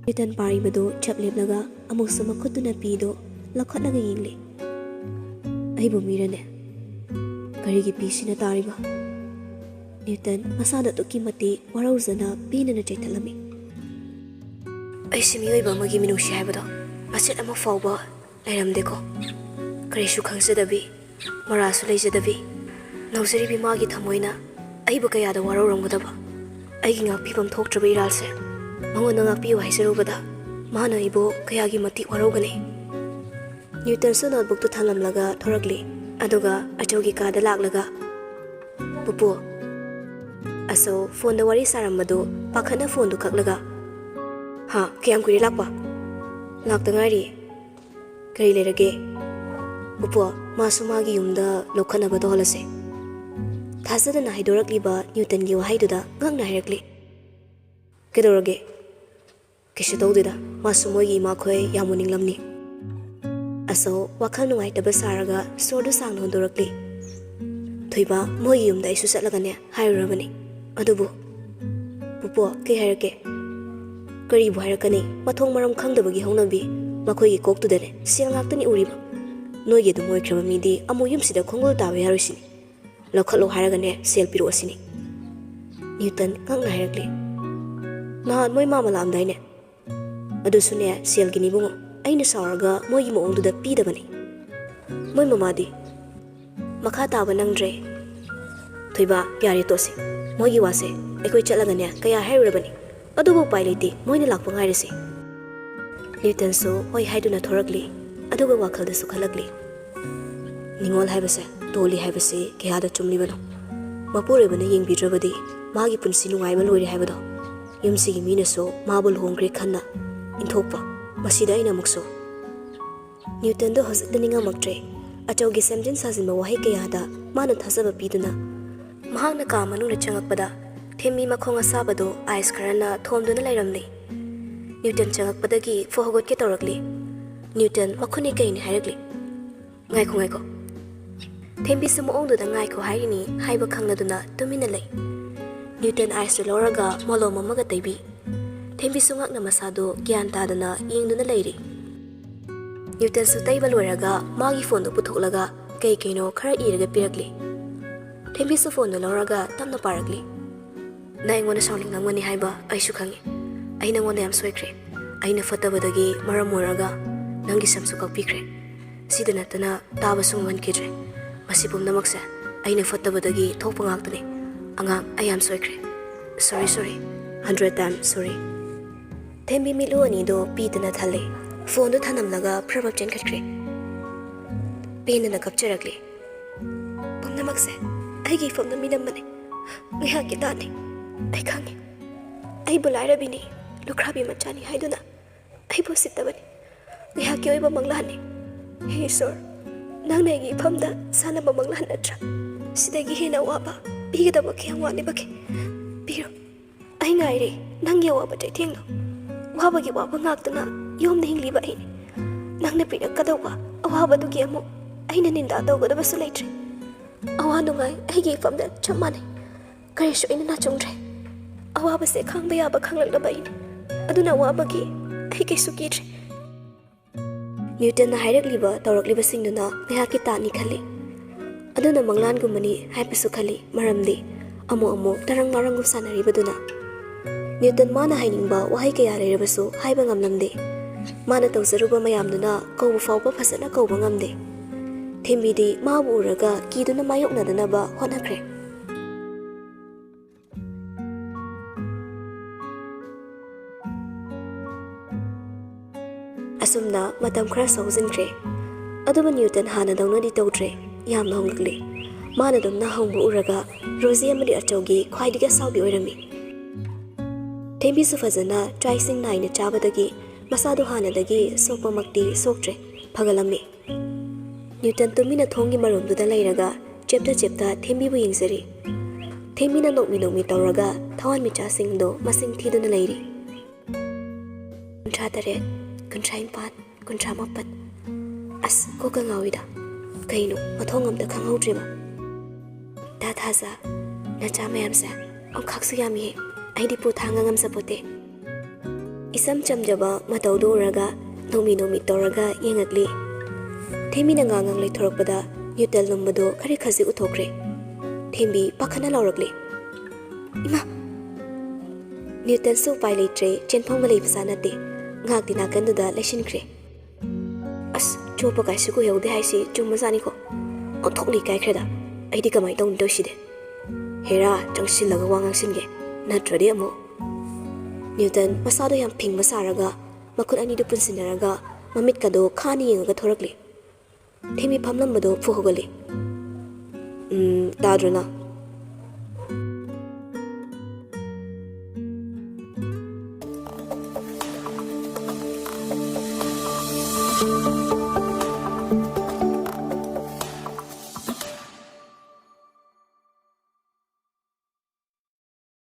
ꯅ꯭ꯌꯨꯇꯟ ꯄꯥꯔꯤꯕꯗꯨ ꯆꯞ ꯂꯦꯞꯂꯒ ꯑꯃꯨꯛꯁꯨ ꯃꯈꯨꯠꯇꯨꯅ ꯄꯤꯗꯨ ꯂꯧꯈꯠꯂꯒ ꯌꯦꯡꯂꯤ꯫ "ꯑꯩꯕꯨ ꯃꯤꯔꯅꯦ? ꯀꯔꯤꯒꯤ ꯄꯤꯁꯤꯅ ꯇꯥꯔꯤꯕ?" ꯅ꯭ꯌꯨꯇꯟ ꯃꯁꯥꯗ ꯑꯗꯨꯛꯀꯤ ꯃꯇꯤꯛ ꯋꯥꯔꯧꯖꯅ ꯄꯦꯟꯅꯅ ꯆꯩꯊꯠꯂꯝꯃꯤ꯫ "ꯑꯩꯁꯤ ꯃꯤꯑꯣꯏꯕ ꯑꯃꯒꯤ ꯃꯤꯅꯨꯡꯁꯤ ꯍꯥꯏꯕꯗꯣ ꯃꯆꯦꯠ ꯑꯃ ꯐꯥꯎꯕ ꯂꯩꯔꯝꯗꯦꯀꯣ꯫ ꯀꯔꯤꯁꯨ ꯈꯪꯖꯗꯕꯤ, ꯃꯔꯥꯁꯨ ꯂꯩꯖꯗꯕꯤ, ꯅꯧꯖꯔꯤꯕꯤ ꯃꯥꯒꯤ ꯊꯃꯣꯏꯅ ꯑꯩꯕꯨ ꯀꯌꯥꯗ ꯋꯥꯔꯧꯔꯝꯒꯗꯕ꯫ ꯑꯩꯒꯤ ꯉꯥꯛꯄꯤꯐꯝ ꯊꯣꯛꯇ꯭ꯔꯕ ꯏꯔꯥꯜꯁꯦ ꯃꯉꯣꯟꯗ ꯉꯥꯛꯄꯤꯌꯨ ꯍꯥꯏꯖꯔꯨꯕꯗ ꯃꯥꯅ ꯑꯩꯕꯨ ꯀꯌꯥꯒꯤ ꯃꯇꯤꯛ ꯋꯥꯔꯧꯒꯅꯤ꯫" ꯅ꯭ꯌꯨꯇꯟꯁꯨ ꯅꯣꯠꯕꯨꯛꯇꯨ ꯊꯝꯂꯝꯂꯒ ꯊꯣꯔꯛꯂꯤ꯫ ꯑꯗꯨꯒ ꯑꯆꯧꯒꯤ ꯀꯥꯗ ꯂꯥꯛꯂꯒ, "ꯄꯨꯄꯨ꯫" ꯑꯆꯧ ꯐꯣꯟꯗ ꯋꯥꯔꯤ ꯁꯥꯔꯝꯕꯗꯨ ꯄꯥꯈꯠꯅ ꯐꯣꯟꯗꯨ ꯀꯛꯂꯒ, "ꯍꯥ, ꯀꯌꯥꯝ ꯀꯨꯏꯔꯦ ꯂꯥꯛꯄ?" "ꯂꯥꯛꯇ ꯉꯥꯏꯔꯤ꯫" "ꯀꯔꯤ ꯂꯩꯔꯒꯦ?" "ꯄꯨꯄꯨ, ꯃꯥꯁꯨ ꯃꯥꯒꯤ ꯌꯨꯝꯗ ꯂꯧꯈꯠꯅꯕ ꯇꯧꯍꯜꯂꯁꯦ꯫" ꯊꯥꯖꯗꯅ ꯍꯥꯏꯗꯣꯔꯛꯂꯤꯕ ꯅ꯭ꯌꯨꯇꯟꯒꯤ ꯋꯥꯍꯩꯗꯨꯗ ꯉꯛꯅ ꯍꯥꯏꯔꯛꯂꯤ꯫ "ꯀꯩꯗꯧꯔꯒꯦ?" "ꯀꯩꯁꯨ ꯇꯧꯗꯦꯗ, ꯃꯥꯁꯨ ꯃꯣꯏꯒꯤ ꯏꯃꯥꯈꯣꯏ ꯌꯥꯝ ꯎꯅꯤꯡꯂꯝꯅꯤ꯫" ꯑꯆꯧ ꯋꯥꯈꯜ ꯅꯨꯡꯉꯥꯏꯇꯕ ꯁꯥꯔꯒ ꯁꯣꯔꯗꯨ ꯁꯥꯡꯅ ꯍꯣꯟꯗꯣꯔꯛꯂꯤ꯫ "ꯊꯣꯏꯕ, ꯃꯣꯏꯒꯤ ꯌꯨꯝꯗ ꯑꯩꯁꯨ ꯆꯠꯂꯒꯅꯦ ꯍꯥꯏꯔꯨꯔꯕꯅꯤ꯫ ꯑꯗꯨꯕꯨ..." "ꯄꯨꯄꯨ, ꯀꯩ ꯍꯥꯏꯔꯛꯀꯦ?" "ꯀꯔꯤꯕꯨ ꯍꯥꯏꯔꯛꯀꯅꯤ? ꯃꯊꯣꯡ ꯃꯔꯝ ꯈꯪꯗꯕꯒꯤ ꯍꯧꯅꯕꯤ꯫ ꯃꯈꯣꯏꯒꯤ ꯀꯣꯛꯇꯨꯗꯅꯦ ꯁꯦꯜ ꯉꯥꯛꯇꯅꯤ ꯎꯔꯤꯕ꯫ ꯅꯣꯏꯒꯤ ꯑꯗꯨꯝ ꯑꯣꯏꯈ꯭ꯔꯕ ꯃꯤꯗꯤ ꯑꯃꯨꯛ ꯌꯨꯝꯁꯤꯗ ꯈꯣꯡꯒꯨꯜ ꯇꯥꯕ ꯌꯥꯔꯣꯏꯁꯤꯅꯤ꯫ ꯂꯧꯈꯠꯂꯣ ꯍꯥꯏꯔꯒꯅꯦ ꯁꯦꯜ ꯄꯤꯔꯛꯑꯣ ꯁꯤꯅꯤ꯫" ꯅ꯭ꯌꯨꯇꯟ ꯉꯛꯅ ꯍꯥꯏꯔꯛꯂꯤ꯫ "ꯅꯍꯥꯟ ꯃꯣꯏ ꯃꯥꯃ ꯂꯥꯛꯑꯝꯗꯥꯏꯅꯦ?" "ꯑꯗꯨꯁꯨꯅꯦ ꯁꯦꯜꯒꯤꯅꯤ ꯏꯕꯨꯡꯉꯣ꯫ ꯑꯩꯅ ꯁꯥꯎꯔꯒ ꯃꯣꯏꯒꯤ ꯃꯑꯣꯡꯗꯨꯗ ꯄꯤꯗꯕꯅꯤ꯫" "ꯃꯣꯏ ꯃꯃꯥꯗꯤ?" "ꯃꯈꯥ ꯇꯥꯕ ꯅꯪꯗ꯭ꯔꯦ꯫" "ꯊꯣꯏꯕ, ꯌꯥꯔꯦ ꯇꯣꯛꯁꯤ꯫ ꯃꯣꯏꯒꯤ ꯋꯥꯁꯦ ꯑꯩꯈꯣꯏ ꯆꯠꯂꯒꯅꯦ ꯀꯌꯥ ꯍꯥꯏꯔꯨꯔꯕꯅꯤ꯫ ꯑꯗꯨꯕꯨ ꯎꯄꯥꯏ ꯂꯩꯇꯦ, ꯃꯣꯏꯅ ꯂꯥꯛꯄ ꯉꯥꯏꯔꯁꯤ꯫" ꯅ꯭ꯌꯨꯇꯟꯁꯨ ꯍꯣꯏ ꯍꯥꯏꯗꯨꯅ ꯊꯣꯔꯛꯂꯤ꯫ ꯑꯗꯨꯒ ꯋꯥꯈꯜꯗꯁꯨ ꯈꯜꯂꯛꯂꯤ, "ꯅꯤꯉꯣꯜ ꯍꯥꯏꯕꯁꯦ ꯇꯣꯜꯂꯤ ꯍꯥꯏꯕꯁꯤ ꯀꯌꯥꯗ ꯆꯨꯝꯂꯤꯕꯅꯣ? ꯃꯄꯨꯔꯣꯏꯕꯅ ꯌꯦꯡꯕꯤꯗ꯭ꯔꯕꯗꯤ ꯃꯥꯒꯤ ꯄꯨꯟꯁꯤ ꯅꯨꯡꯉꯥꯏꯕ ꯂꯣꯏꯔꯦ ꯍꯥꯏꯕꯗꯣ꯫ ꯌꯨꯝꯁꯤꯒꯤ ꯃꯤꯅꯁꯨ ꯃꯥꯕꯨ ꯂꯨꯍꯣꯡꯈ꯭ꯔꯦ ꯈꯟꯅ ꯏꯟꯊꯣꯛꯄ꯫ ꯃꯁꯤꯗ ꯑꯩꯅ ꯑꯃꯨꯛꯁꯨ..." ꯅ꯭ꯌꯨꯇꯟꯗꯣ ꯍꯧꯖꯤꯛꯇ ꯅꯤꯡꯉꯝꯃꯛꯇ꯭ꯔꯦ꯫ ꯑꯆꯧꯒꯤ ꯁꯦꯝꯖꯤꯟ ꯁꯥꯖꯤꯟꯕ ꯋꯥꯍꯩ ꯀꯌꯥꯗ ꯃꯥꯅ ꯊꯥꯖꯕ ꯄꯤꯗꯨꯅ꯫ ꯃꯍꯥꯛꯅ ꯀꯥ ꯃꯅꯨꯡꯗ ꯆꯪꯉꯛꯄꯗ ꯊꯦꯝꯃꯤ ꯃꯈꯣꯡ ꯑꯁꯥꯕꯗꯨ ꯑꯥꯏꯁ ꯈꯔꯅ ꯊꯣꯝꯗꯨꯅ ꯂꯩꯔꯝꯂꯤ꯫ ꯅ꯭ꯌꯨꯇꯟ ꯆꯪꯉꯛꯄꯗꯒꯤ ꯐꯨ ꯍꯧꯒꯠꯀꯦ ꯇꯧꯔꯛꯂꯤ꯫ ꯅ꯭ꯌꯨꯇꯟ ꯃꯈꯨꯠꯅꯤ ꯀꯩꯅꯤ ꯍꯥꯏꯔꯛꯂꯤ꯫ "ꯉꯥꯏꯈꯣ, ꯉꯥꯏꯈꯣ꯫ ꯊꯦꯝꯕꯤꯁꯨ ꯃꯑꯣꯡꯗꯨꯗ ꯉꯥꯏꯈꯣ ꯍꯥꯏꯔꯤꯅꯤ ꯍꯥꯏꯕ ꯈꯪꯂꯗꯨꯅ ꯇꯨꯃꯤꯟꯅ ꯂꯩ꯫ ꯅ꯭ꯌꯨꯇꯟ ꯑꯥꯏꯁꯇꯨ ꯂꯧꯔꯒ ꯃꯣꯂꯣꯝ ꯑꯃꯒ ꯇꯩꯕꯤ꯫ ꯊꯦꯝꯕꯤꯁꯨ ꯉꯛꯅ ꯃꯁꯥꯗꯨ ꯒ꯭ꯌꯥꯟ ꯇꯥꯗꯅ ꯌꯦꯡꯗꯨꯅ ꯂꯩꯔꯤ꯫ ꯅ꯭ꯌꯨꯇꯟꯁꯨ ꯇꯩꯕ ꯂꯣꯏꯔꯒ ꯃꯥꯒꯤ ꯐꯣꯟꯗꯨ ꯄꯨꯊꯣꯛꯂꯒ ꯀꯩ ꯀꯩꯅꯣ ꯈꯔ ꯏꯔꯒ ꯄꯤꯔꯛꯂꯤ꯫ ꯊꯦꯝꯕꯤꯁꯨ ꯐꯣꯟꯗꯨ ꯂꯧꯔꯒ ꯇꯞꯅ ꯄꯥꯔꯛꯂꯤ꯫ "ꯅꯪ ꯑꯩꯉꯣꯟꯗ ꯁꯥꯎꯅꯤꯡꯂꯝꯒꯅꯤ ꯍꯥꯏꯕ ꯑꯩꯁꯨ ꯈꯪꯏ꯫ ꯑꯩ ꯅꯪꯉꯣꯟꯗ ꯌꯥꯝ ꯁꯣꯏꯈ꯭ꯔꯦ꯫ ꯑꯩꯅ ꯐꯠꯇꯕꯗꯒꯤ ꯃꯔꯝ ꯑꯣꯏꯔꯒ ꯅꯪꯒꯤ ꯁꯝꯁꯨ ꯀꯛꯄꯤꯈ꯭ꯔꯦ꯫ ꯁꯤꯗ ꯅꯠꯇꯅ ꯇꯥꯕꯁꯨ ꯉꯝꯍꯟꯈꯤꯗ꯭ꯔꯦ꯫ ꯃꯁꯤ ꯄꯨꯝꯅꯃꯛꯁꯦ ꯑꯩꯅ ꯐꯠꯇꯕꯗꯒꯤ ꯊꯣꯛꯄ ꯉꯥꯛꯇꯅꯤ꯫ ꯑꯉꯥꯡ, ꯑꯩ ꯌꯥꯝ ꯁꯣꯏꯈ꯭ꯔꯦ꯫ Sorry, sorry꯫ Hundred times sorry꯫" ꯊꯦꯝꯕꯤ ꯃꯤꯠꯂꯨ ꯑꯅꯤꯗꯣ ꯄꯤꯗꯅ ꯊꯜꯂꯦ꯫ ꯐꯣꯟꯗꯨ ꯊꯅꯝꯂꯒ ꯐ꯭ꯔꯞ ꯐ꯭ꯔꯞ ꯆꯦꯟꯈꯠꯈ꯭ꯔꯦ꯫ ꯄꯦꯟꯗꯅ ꯀꯞꯆꯔꯛꯂꯦ꯫ "ꯄꯨꯝꯅꯃꯛꯁꯦ ꯑꯩꯒꯤ ꯏꯐꯝꯗ ꯃꯤꯅꯝꯕꯅꯤ꯫ ꯉꯥꯏꯍꯥꯛꯀꯤ ꯇꯥꯅꯤ꯫ ꯑꯩ ꯈꯪꯉꯤ꯫ ꯑꯩꯕꯨ ꯂꯥꯏꯔꯕꯤꯅꯤ, ꯂꯨꯈ꯭ꯔꯥꯕꯤ ꯃꯆꯥꯅꯤ ꯍꯥꯏꯗꯨꯅ ꯑꯩꯕꯨ ꯎꯁꯤꯠꯇꯕꯅꯤ꯫ ꯉꯥꯏꯍꯥꯛꯀꯤ ꯑꯣꯏꯕ ꯃꯪꯂꯥꯟꯅꯤ꯫ ꯍꯦ ꯏꯁꯣꯔ, ꯅꯪꯅ ꯑꯩꯒꯤ ꯏꯐꯝꯗ ꯁꯥꯟꯅꯕ ꯃꯪꯂꯥꯟ ꯅꯠꯇ꯭ꯔꯥ? ꯁꯤꯗꯒꯤ ꯍꯦꯟꯅ ꯑꯋꯥꯕ ꯄꯤꯒꯗꯕ ꯀꯌꯥꯝ ꯋꯥꯠꯂꯤꯕꯒꯦ? ꯄꯤꯔꯣ꯫ ꯑꯩ ꯉꯥꯏꯔꯦ ꯅꯪꯒꯤ ꯑꯋꯥꯕ ꯆꯩꯊꯦꯡꯗꯣ꯫ ꯋꯥꯕꯒꯤ ꯋꯥꯕ ꯉꯥꯛꯇꯅ ꯌꯣꯝꯅ ꯍꯤꯡꯂꯤꯕ ꯑꯩꯅꯤ꯫ ꯅꯪꯅ ꯄꯤꯔꯛꯀꯗꯧꯕ ꯑꯋꯥꯕꯗꯨꯒꯤ ꯑꯃꯨꯛ ꯑꯩꯅ ꯅꯤꯟꯗꯥ ꯇꯧꯒꯗꯕꯁꯨ ꯂꯩꯇ꯭ꯔꯦ꯫ ꯑꯋꯥ ꯅꯨꯡꯉꯥꯏ ꯑꯩꯒꯤ ꯏꯐꯝꯗ ꯆꯞ ꯃꯥꯟꯅꯩ꯫ ꯀꯔꯤꯁꯨ ꯑꯩꯅ ꯅꯥꯆꯨꯡꯗ꯭ꯔꯦ꯫ ꯑꯋꯥꯕꯁꯦ ꯈꯥꯡꯕ ꯌꯥꯕ ꯈꯥꯡꯂꯛꯂꯕ ꯑꯩꯅꯤ꯫ ꯑꯗꯨꯅ ꯑꯋꯥꯕꯒꯤ ꯑꯩ ꯀꯩꯁꯨ ꯀꯤꯗ꯭ꯔꯦ꯫" ꯅ꯭ꯌꯨꯇꯟꯅ ꯍꯥꯏꯔꯛꯂꯤꯕ ꯇꯧꯔꯛꯂꯤꯕꯁꯤꯡꯗꯨꯅ ꯉꯥꯏꯍꯥꯛꯀꯤ ꯇꯥꯅꯤ ꯈꯜꯂꯤ꯫ ꯑꯗꯨꯅ ꯃꯪꯂꯥꯟꯒꯨꯝꯕꯅꯤ ꯍꯥꯏꯕꯁꯨ ꯈꯜꯂꯤ, ꯃꯔꯝꯗꯤ ꯑꯃꯨꯛ ꯑꯃꯨꯛ ꯇꯔꯪ ꯃꯔꯪꯒꯨꯝ ꯁꯥꯟꯅꯔꯤꯕꯗꯨꯅ꯫ ꯅ꯭ꯌꯨꯇꯟ ꯃꯥꯅ ꯍꯥꯏꯅꯤꯡꯕ ꯋꯥꯍꯩ ꯀꯌꯥ ꯂꯩꯔꯕꯁꯨ ꯍꯥꯏꯕ ꯉꯝꯂꯝꯗꯦ꯫ ꯃꯥꯅ ꯇꯧꯖꯔꯨꯕ ꯃꯌꯥꯝꯗꯨꯅ ꯀꯧꯕ ꯐꯥꯎꯕ ꯐꯖꯅ ꯀꯧꯕ ꯉꯝꯗꯦ꯫ ꯊꯦꯝꯕꯤꯗꯤ ꯃꯥꯕꯨ ꯎꯔꯒ ꯀꯤꯗꯨꯅ ꯃꯥꯌꯣꯛꯅꯗꯅꯕ ꯍꯣꯠꯅꯈ꯭ꯔꯦ꯫ ꯑꯁꯨꯝꯅ ꯃꯇꯝ ꯈꯔ ꯁꯧꯖꯤꯟꯈ꯭ꯔꯦ꯫ ꯑꯗꯨꯕꯨ ꯅ꯭ꯌꯨꯇꯟ ꯍꯥꯟꯅꯗꯧꯅꯗꯤ ꯇꯧꯗ꯭ꯔꯦ, ꯌꯥꯝꯅ ꯍꯣꯡꯂꯛꯂꯦ꯫ ꯃꯥꯅ ꯑꯗꯨꯝꯅ ꯍꯣꯡꯕ ꯎꯔꯒ ꯔꯣꯖꯤ ꯑꯃꯗꯤ ꯑꯆꯧꯒꯤ ꯈ꯭ꯋꯥꯏꯗꯒꯤ ꯑꯁꯥꯎꯕꯤ ꯑꯣꯏꯔꯝꯃꯤ꯫ ꯊꯦꯝꯕꯤꯁꯨ ꯐꯖꯅ ꯆꯥꯛ ꯏꯁꯤꯡ ꯅꯥꯏꯅ ꯆꯥꯕꯗꯒꯤ ꯃꯁꯥꯗꯨ ꯍꯥꯟꯅꯗꯒꯤ ꯁꯣꯛꯄꯃꯛꯇꯤ ꯁꯣꯛꯇ꯭ꯔꯦ, ꯐꯒꯠꯂꯝꯃꯤ꯫ ꯅ꯭ꯌꯨꯇꯟ ꯇꯨꯃꯤꯟꯅ ꯊꯣꯡꯒꯤ ꯃꯔꯨꯝꯗꯨꯗ ꯂꯩꯔꯒ ꯆꯦꯞꯇ ꯆꯦꯞꯇ ꯊꯦꯝꯕꯤꯕꯨ ꯌꯦꯡꯖꯔꯤ꯫ ꯊꯦꯝꯕꯤꯅ ꯅꯣꯛꯃꯤ ꯅꯣꯛꯃꯤ ꯇꯧꯔꯒ ꯊꯋꯥꯟꯃꯤꯆꯥꯛꯁꯤꯡꯗꯣ ꯃꯁꯤꯡ ꯊꯤꯗꯨꯅ ꯂꯩꯔꯤ꯫ ꯀꯨꯟꯊ꯭ꯔꯥ ꯇꯔꯦꯠ, ꯀꯨꯟꯊ꯭ꯔꯥ ꯅꯤꯄꯥꯟ, ꯀꯨꯟꯊ꯭ꯔꯥ ꯃꯥꯄꯟ꯫ ꯑꯁ, ꯀꯣꯛꯀ ꯉꯥꯎꯏꯗ꯫ ꯀꯩꯅꯣ, ꯃꯊꯣꯡ ꯑꯝꯇ ꯈꯪꯍꯧꯗ꯭ꯔꯤꯕ? ꯇꯥ ꯊꯥꯖ, ꯅꯆꯥ ꯃꯌꯥꯝꯁꯦ ꯑꯃꯈꯛꯁꯨ ꯌꯥꯝꯃꯤꯍꯦ꯫ ꯑꯩꯗꯤ ꯄꯨ ꯊꯥꯡ ꯉꯝꯖꯄꯣꯠꯇꯦ꯫ ꯏꯆꯝ ꯆꯝꯖꯕ ꯃꯇꯧꯗꯨ ꯎꯔꯒ ꯅꯣꯡꯃꯤ ꯅꯣꯡꯃꯤ ꯇꯧꯔꯒ ꯌꯦꯡꯉꯛꯂꯤ꯫ ꯊꯦꯝꯕꯤꯅ ꯉꯥꯡ ꯉꯥꯡ ꯂꯩꯊꯣꯔꯛꯄꯗ ꯅ꯭ꯌꯨꯇꯟ ꯂꯨꯝꯕꯗꯨ ꯈꯔ ꯈꯖꯤꯛ ꯎꯊꯣꯛꯈ꯭ꯔꯦ꯫ ꯊꯦꯝꯕꯤ ꯄꯥꯈꯠꯅ ꯂꯥꯎꯔꯛꯂꯤ, "ꯏꯃꯥ!" ꯅ꯭ꯌꯨꯇꯟꯁꯨ ꯎꯄꯥꯏ ꯂꯩꯇ꯭ꯔꯦ, ꯆꯦꯟꯐꯝꯒ ꯂꯩꯕꯖꯥꯠ ꯅꯠꯇꯦ꯫ ꯉꯥꯛꯇꯤ ꯅꯥꯀꯟꯗꯨꯗ ꯂꯩꯁꯤꯟꯈ꯭ꯔꯦ꯫ "ꯑꯁ, ꯆꯣꯞꯄ ꯀꯥꯏꯁꯨ ꯀꯨꯏꯍꯧꯗꯦ ꯍꯥꯏꯁꯤ ꯆꯨꯝꯕꯖꯥꯠꯅꯤꯀꯣ꯫ ꯑꯣꯟꯊꯣꯛꯅ ꯏꯀꯥꯏꯈ꯭ꯔꯦꯗ꯫ ꯑꯩꯗꯤ ꯀꯃꯥꯏꯅ ꯇꯧꯅꯤ ꯇꯧꯔꯤꯁꯤꯗꯤ? ꯍꯦꯔꯥ, ꯆꯪꯁꯤꯜꯂꯒ ꯋꯥ ꯉꯥꯡꯁꯤꯟꯒꯦ, ꯅꯠꯇ꯭ꯔꯗꯤ ꯑꯃꯨꯛ꯫" ꯅ꯭ꯌꯨꯇꯟ ꯃꯁꯥꯗꯣ ꯌꯥꯝ ꯐꯤꯡꯕ ꯁꯥꯔꯒ ꯃꯈꯨꯠ ꯑꯅꯤꯗꯨ ꯄꯨꯟꯁꯤꯟꯅꯔꯒ ꯃꯃꯤꯠꯀꯗꯣ ꯈꯥꯅ ꯌꯦꯡꯉꯒ ꯊꯣꯔꯛꯂꯤ꯫ ꯊꯦꯝꯕꯤ ꯐꯝꯂꯝꯕꯗꯣ ꯐꯨ ꯍꯧꯒꯠꯂꯤ꯫ "ꯎꯝ, ꯇꯥꯗ꯭ꯔꯣ ꯅꯪ?